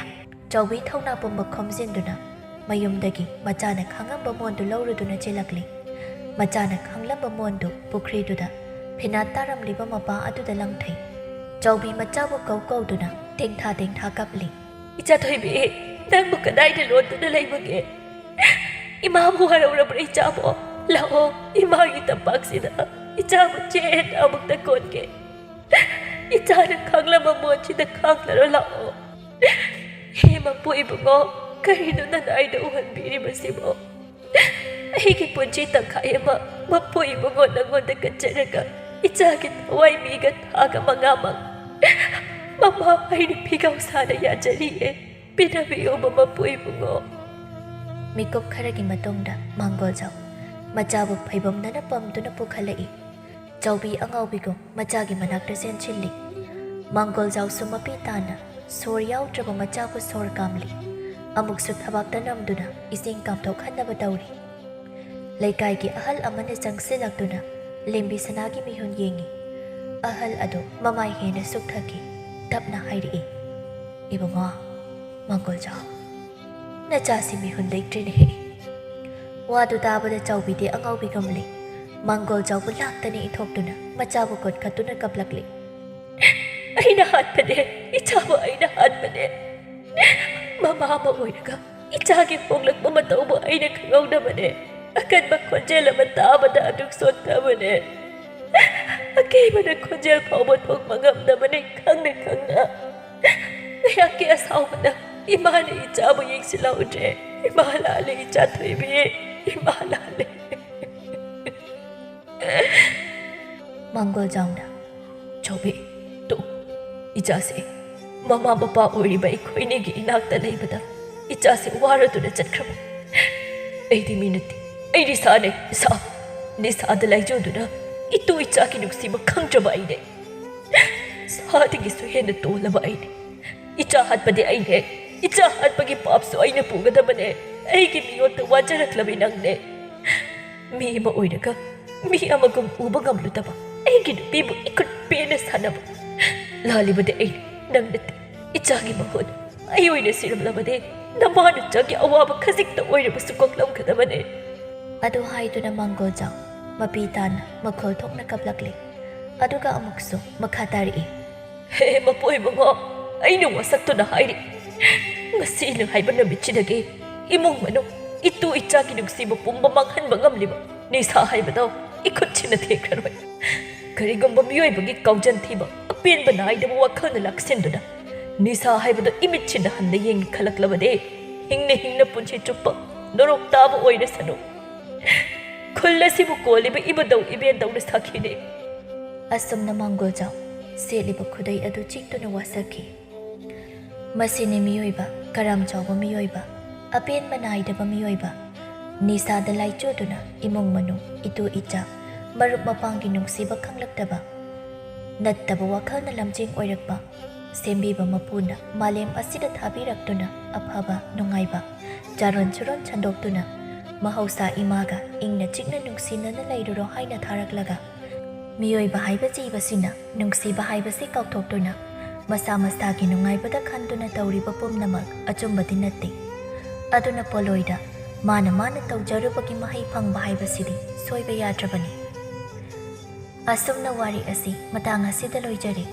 ꯆꯥꯎꯕꯤ ꯊꯧꯅꯥ ꯄꯨꯝꯕ ꯈꯣꯝꯖꯤꯟꯗꯨꯅ ꯃꯌꯨꯝꯗꯒꯤ ꯃꯆꯥꯅ ꯈꯥꯡꯉꯝꯕ ꯃꯣꯟꯗꯨ ꯂꯧꯔꯨꯗꯨꯅ ꯆꯦꯜꯂꯛꯂꯤ꯫ ꯃꯆꯥꯅ ꯈꯥꯡꯂꯝꯕ ꯃꯣꯟꯗꯨ ꯄꯨꯈ꯭ꯔꯤꯗꯨꯗ ꯐꯤꯅꯥꯠ ꯇꯥꯔꯝꯂꯤꯕ ꯃꯄꯥ ꯑꯗꯨꯗ ꯂꯪꯊꯩ꯫ ꯆꯥꯎꯕꯤ ꯃꯆꯥꯕꯨ ꯀꯧ ꯀꯧꯗꯨꯅ ꯇꯦꯡꯊꯥ ꯇꯦꯡꯊꯥ ꯀꯞꯂꯤ꯫ "ꯏꯆꯥ ꯊꯣꯏꯕꯤ, ꯅꯪꯕꯨ ꯀꯗꯥꯏꯗ ꯂꯣꯟꯗꯨꯅ ꯂꯩꯕꯒꯦ? ꯏꯃꯥꯕꯨ ꯋꯥꯔꯧꯔꯕ꯭ꯔꯥ ꯏꯆꯥꯕꯣ? ꯂꯥꯛꯑꯣ, ꯏꯃꯥꯒꯤ ꯇꯝꯄꯥꯛꯁꯤꯗ ꯏꯆꯥꯕꯨ ꯆꯦꯠꯅ ꯑꯃꯨꯛꯇ ꯀꯣꯟꯒꯦ꯫ ꯏꯆꯥꯅ ꯈꯥꯡꯂꯝꯕ ꯃꯣꯟꯁꯤꯗ ꯈꯥꯡꯂꯔꯣ ꯂꯥꯛꯑꯣ꯫" "ꯍꯦ ꯃꯄꯨ ꯏꯕꯨꯡꯉꯣ, ꯀꯔꯤꯅꯣ ꯅꯅꯥꯏꯗ ꯎꯍꯟꯕꯤꯔꯤꯕꯁꯤꯕꯣ? ꯑꯩꯒꯤ ꯄꯨꯟꯁꯤ ꯇꯪꯈꯥꯏ ꯑꯃ ꯃꯄꯨ ꯏꯕꯨꯡꯉꯣ ꯅꯪꯉꯣꯟꯗ ꯀꯠꯆꯔꯒ ꯏꯆꯥꯒꯤ ꯊꯋꯥꯏ ꯃꯤꯒ ꯊꯥꯒ ꯃꯉꯥꯃꯛ ꯃꯃꯥ ꯑꯩꯅ ꯐꯤꯒꯥꯎ ꯁꯥꯅ ꯌꯥꯖꯔꯤꯌꯦ꯫ ꯄꯤꯅꯕꯤꯌꯨꯕ ꯃꯄꯨ ꯏꯕꯨꯡꯉꯣ꯫" ꯃꯤꯀꯨꯞ ꯈꯔꯒꯤ ꯃꯇꯨꯡꯗ ꯃꯥꯡꯒꯣꯜꯖꯥꯎ ꯃꯆꯥꯕꯨ ꯐꯩꯕꯝꯅꯅ ꯄꯝꯗꯨꯅ ꯄꯨꯈꯠꯂꯛꯏ꯫ ꯆꯥꯎꯕꯤ ꯑꯉꯥꯎꯕꯤꯒꯨꯝ ꯃꯆꯥꯒꯤ ꯃꯅꯥꯛꯇ ꯆꯦꯟꯁꯤꯜꯂꯤ꯫ ꯃꯥꯡꯒꯣꯜꯖꯥꯎꯁꯨ ꯃꯄꯤ ꯇꯥꯅ ꯁꯣꯔ ꯌꯥꯎꯗ꯭ꯔꯕ ꯃꯆꯥꯕꯨ ꯁꯣꯔ ꯀꯥꯝꯂꯤ꯫ ꯑꯃꯨꯛꯁꯨ ꯊꯕꯥꯛꯇ ꯅꯝꯗꯨꯅ ꯏꯁꯤꯡ ꯀꯥꯝꯊꯣꯛꯍꯟꯅꯕ ꯇꯧꯔꯤ꯫ ꯂꯩꯀꯥꯏꯒꯤ ꯑꯍꯜ ꯑꯃꯅ ꯆꯪꯁꯤꯜꯂꯛꯇꯨꯅ ꯂꯦꯝꯕꯤ ꯁꯅꯥꯒꯤ ꯃꯤꯍꯨꯟ ꯌꯦꯡꯉꯤ꯫ ꯑꯍꯜ ꯑꯗꯨ ꯃꯃꯥꯏ ꯍꯦꯟꯅ ꯁꯨꯛꯊꯈꯤ꯫ ꯇꯞꯅ ꯍꯥꯏꯔꯛꯏ, "ꯏꯕꯨꯡꯉꯣ, ꯃꯥꯡꯒꯣꯜꯖꯥꯎ, ꯅꯆꯥꯁꯤ ꯃꯤꯍꯨꯟ ꯂꯩꯇ꯭ꯔꯦꯅꯦꯍꯦ!" ꯋꯥꯗꯨ ꯇꯥꯕꯗ ꯆꯥꯎꯕꯤꯗꯤ ꯑꯉꯥꯎꯕꯤ ꯉꯝꯂꯤ꯫ ꯃꯥꯡꯒꯣꯜꯖꯥꯎꯕꯨ ꯂꯥꯛꯇꯅ ꯏꯟꯊꯣꯛꯇꯨꯅ ꯃꯆꯥꯕꯨ ꯀꯣꯠꯈꯠꯇꯨꯅ ꯀꯞꯂꯛꯂꯤ꯫ "ꯑꯩꯅ ꯍꯥꯠꯄꯅꯦ, ꯏꯆꯥꯕꯨ ꯑꯩꯅ ꯍꯥꯠꯄꯅꯦ꯫ ꯃꯃꯥ ꯑꯃ ꯑꯣꯏꯔꯒ ꯏꯆꯥꯒꯤ ꯄꯣꯛꯂꯛꯄ ꯃꯇꯧꯕꯨ ꯑꯩꯅ ꯈꯪꯍꯧꯗꯕꯅꯦ꯫ ꯑꯀꯟꯕ ꯈꯣꯟꯖꯦꯜ ꯑꯃ ꯇꯥꯕꯗ ꯑꯗꯨꯛ ꯁꯣꯟꯊꯕꯅꯦ꯫ ꯑꯀꯤꯕꯅ ꯈꯣꯟꯖꯦꯜ ꯐꯥꯎꯕ ꯊꯣꯛꯄ ꯉꯝꯗꯕꯅꯦ, ꯈꯪꯅ ꯈꯪꯅ꯫ ꯉꯥꯏꯍꯥꯛꯀꯤ ꯑꯁꯥꯎꯕꯗ ꯏꯃꯥꯅ ꯏꯆꯥꯕꯨ ꯌꯦꯡꯁꯤꯜꯍꯧꯗ꯭ꯔꯦ꯫ ꯏꯃꯥ ꯂꯥꯜꯂꯦ, ꯏꯆꯥ ꯊꯣꯏꯕꯤ, ꯏꯃꯥ ꯂꯥꯜꯂꯦ꯫" ꯃꯥꯡꯒꯣꯜꯖꯥꯎꯅ, "ꯆꯥꯎꯕꯤ, ꯇꯣ, ꯏꯆꯥꯁꯦ ꯃꯃꯥ ꯃꯄꯥ ꯑꯣꯏꯔꯤꯕ ꯑꯩꯈꯣꯏꯅꯤꯒꯤ ꯏꯅꯥꯛꯇ ꯂꯩꯕꯗ ꯏꯆꯥꯁꯦ ꯋꯥꯔꯗꯨꯅ ꯆꯠꯈ꯭ꯔꯕ꯫ ꯑꯩꯗꯤ ꯃꯤ ꯅꯠꯇꯦ, ꯑꯩ ꯅꯤꯁꯥꯅꯦ, ꯅꯤꯁꯥ꯫ ꯅꯤꯁꯥꯗ ꯂꯥꯏꯆꯨꯗꯨꯅ ꯏꯇꯨ ꯏꯆꯥꯒꯤ ꯅꯨꯡꯁꯤꯕ ꯈꯪꯗ꯭ꯔꯕ ꯑꯩꯅꯦ꯫ ꯁꯥꯗꯒꯤꯁꯨ ꯍꯦꯟꯅ ꯇꯣꯜꯂꯕ ꯑꯩꯅꯦ꯫ ꯏꯆꯥ ꯍꯥꯠꯄꯗꯤ ꯑꯩꯅꯦ꯫ ꯏꯆꯥ ꯍꯥꯠꯄꯒꯤ ꯄꯥꯞꯁꯨ ꯑꯩꯅ ꯄꯨꯒꯗꯕꯅꯦ꯫ ꯑꯩꯒꯤ ꯃꯤꯑꯣꯠꯇ ꯋꯥꯖꯔꯛꯂꯕꯤ ꯅꯪꯅꯦ꯫ ꯃꯤ ꯑꯃ ꯑꯣꯏꯔꯒ ꯃꯤ ꯑꯃꯒꯨꯝ ꯎꯕ ꯉꯝꯂꯨꯗꯕ ꯑꯩꯒꯤ ꯅꯨꯄꯤꯕꯨ ꯏꯈꯨꯠ ꯄꯦꯟꯅ ꯁꯥꯟꯅꯕ꯫ ꯂꯥꯜꯂꯤꯕꯗꯤ ꯑꯩ, ꯅꯪ ꯅꯠꯇꯦ꯫ ꯏꯆꯥꯒꯤ ꯃꯍꯨꯠ ꯑꯩ ꯑꯣꯏꯅ ꯁꯤꯔꯝꯂꯕꯗꯤ ꯅꯃꯥ ꯅꯆꯥꯒꯤ ꯑꯋꯥꯕ ꯈꯖꯤꯛꯇ ꯑꯣꯏꯔꯕꯁꯨ ꯀꯣꯛꯂꯝꯒꯗꯕꯅꯦ꯫" ꯑꯗꯨ ꯍꯥꯏꯗꯨꯅ ꯃꯥꯡꯒꯣꯜꯖꯥꯎ ꯃꯄꯤ ꯇꯥꯅ ꯃꯈꯣꯜ ꯊꯣꯛꯅ ꯀꯞꯂꯛꯂꯤ꯫ ꯑꯗꯨꯒ ꯑꯃꯨꯛꯁꯨ ꯃꯈꯥ ꯇꯥꯔꯛꯏ꯫ "ꯍꯦ ꯃꯄꯨ ꯏꯕꯨꯡꯉꯣ, ꯑꯩꯅ ꯋꯥꯁꯛꯇꯨꯅ ꯍꯥꯏꯔꯤ, ꯉꯁꯤ ꯅꯪ ꯍꯥꯏꯕ ꯅꯨꯃꯤꯠꯁꯤꯗꯒꯤ ꯏꯃꯨꯡ ꯃꯅꯨꯡ, ꯏꯇꯨ ꯏꯆꯥꯒꯤ ꯅꯨꯡꯁꯤꯕ ꯄꯨꯝꯕ ꯃꯥꯡꯍꯟꯕ ꯉꯝꯂꯤꯕ ꯅꯤꯁꯥ ꯍꯥꯏꯕꯗꯣ ꯏꯈꯨꯠꯁꯤꯅ ꯊꯦꯡꯈ꯭ꯔꯔꯣꯏ꯫ ꯀꯔꯤꯒꯨꯝꯕ ꯃꯤꯑꯣꯏꯕꯒꯤ ꯀꯥꯎꯖꯟ ꯊꯤꯕ, ꯑꯄꯦꯟꯕ ꯅꯥꯏꯗꯕ ꯋꯥꯈꯜꯅ ꯂꯥꯛꯁꯤꯟꯗꯨꯅ ꯅꯤꯁꯥ ꯍꯥꯏꯕꯗꯣ ꯏꯃꯤꯠꯁꯤꯗ ꯍꯟꯅ ꯌꯦꯡꯒꯦ ꯈꯜꯂꯛꯂꯕꯗꯤ, ꯍꯤꯡꯅ ꯍꯤꯡꯅ ꯄꯨꯟꯁꯤ ꯆꯨꯞꯄ ꯅꯣꯔꯣꯛ ꯇꯥꯕ ꯑꯣꯏꯔꯁꯅꯨ꯫ ꯈꯨꯜ ꯑꯁꯤꯕꯨ ꯀꯣꯜꯂꯤꯕ ꯏꯕꯨꯙꯧ ꯏꯕꯦꯟꯗꯧꯅ ꯁꯥꯈꯤꯅꯤ꯫" ꯑꯁꯨꯝꯅ ꯃꯥꯡꯒꯣꯜꯖꯥꯎ ꯁꯦꯠꯂꯤꯕ ꯈꯨꯗꯩ ꯑꯗꯨ ꯆꯤꯛꯇꯨꯅ ꯋꯥꯁꯛꯈꯤ꯫ ꯃꯁꯤꯅꯤ ꯃꯤꯑꯣꯏꯕ, ꯀꯔꯥꯝ ꯆꯥꯎꯕ ꯃꯤꯑꯣꯏꯕ, ꯑꯄꯦꯟꯕ ꯅꯥꯏꯗꯕ ꯃꯤꯑꯣꯏꯕ, ꯅꯤꯁꯥꯗ ꯂꯥꯏꯆꯨꯗꯨꯅ ꯏꯃꯨꯡ ꯃꯅꯨꯡ, ꯏꯇꯨ ꯏꯆꯥ, ꯃꯔꯨꯞ ꯃꯄꯥꯡꯒꯤ ꯅꯨꯡꯁꯤꯕ ꯈꯪꯂꯛꯇꯕ, ꯅꯠꯇꯕ ꯋꯥꯈꯜꯅ ꯂꯝꯖꯤꯡ ꯑꯣꯏꯔꯛꯄ ꯁꯦꯝꯕꯤꯕ ꯃꯄꯨꯅ ꯃꯥꯂꯦꯝ ꯑꯁꯤꯗ ꯊꯥꯕꯤꯔꯛꯇꯨꯅ ꯑꯐꯕ ꯅꯨꯡꯉꯥꯏꯕ ꯆꯥꯔꯣꯟ ꯁꯨꯔꯣꯟ ꯁꯟꯗꯣꯛꯇꯨꯅ ꯃꯍꯧꯁꯥ ꯏꯃꯥꯒ ꯏꯪꯅ ꯆꯤꯛꯅ ꯅꯨꯡꯁꯤꯅꯅ ꯂꯩꯔꯨꯔꯣ ꯍꯥꯏꯅ ꯊꯥꯔꯛꯂꯒ, ꯃꯤꯑꯣꯏꯕ ꯍꯥꯏꯕ ꯖꯤꯕꯁꯤꯅ ꯅꯨꯡꯁꯤꯕ ꯍꯥꯏꯕꯁꯤ ꯀꯥꯎꯊꯣꯛꯇꯨꯅ ꯃꯁꯥ ꯃꯁꯥꯒꯤ ꯅꯨꯡꯉꯥꯏꯕꯗ ꯈꯟꯗꯨꯅ ꯇꯧꯔꯤꯕ ꯄꯨꯝꯅꯃꯛ ꯑꯆꯨꯝꯕꯗꯤ ꯅꯠꯇꯦ꯫ ꯑꯗꯨꯅ ꯄꯣꯂꯣꯏꯗ ꯃꯥꯅ ꯃꯥꯅ ꯇꯧꯖꯔꯨꯕꯒꯤ ꯃꯍꯩ ꯐꯪꯕ ꯍꯥꯏꯕꯁꯤꯗꯤ ꯁꯣꯏꯕ ꯌꯥꯗ꯭ꯔꯕꯅꯤ꯫ ꯑꯁꯨꯝꯅ ꯋꯥꯔꯤ ꯑꯁꯤ ꯃꯇꯥꯡ ꯑꯁꯤꯗ ꯂꯣꯏꯖꯔꯦ꯫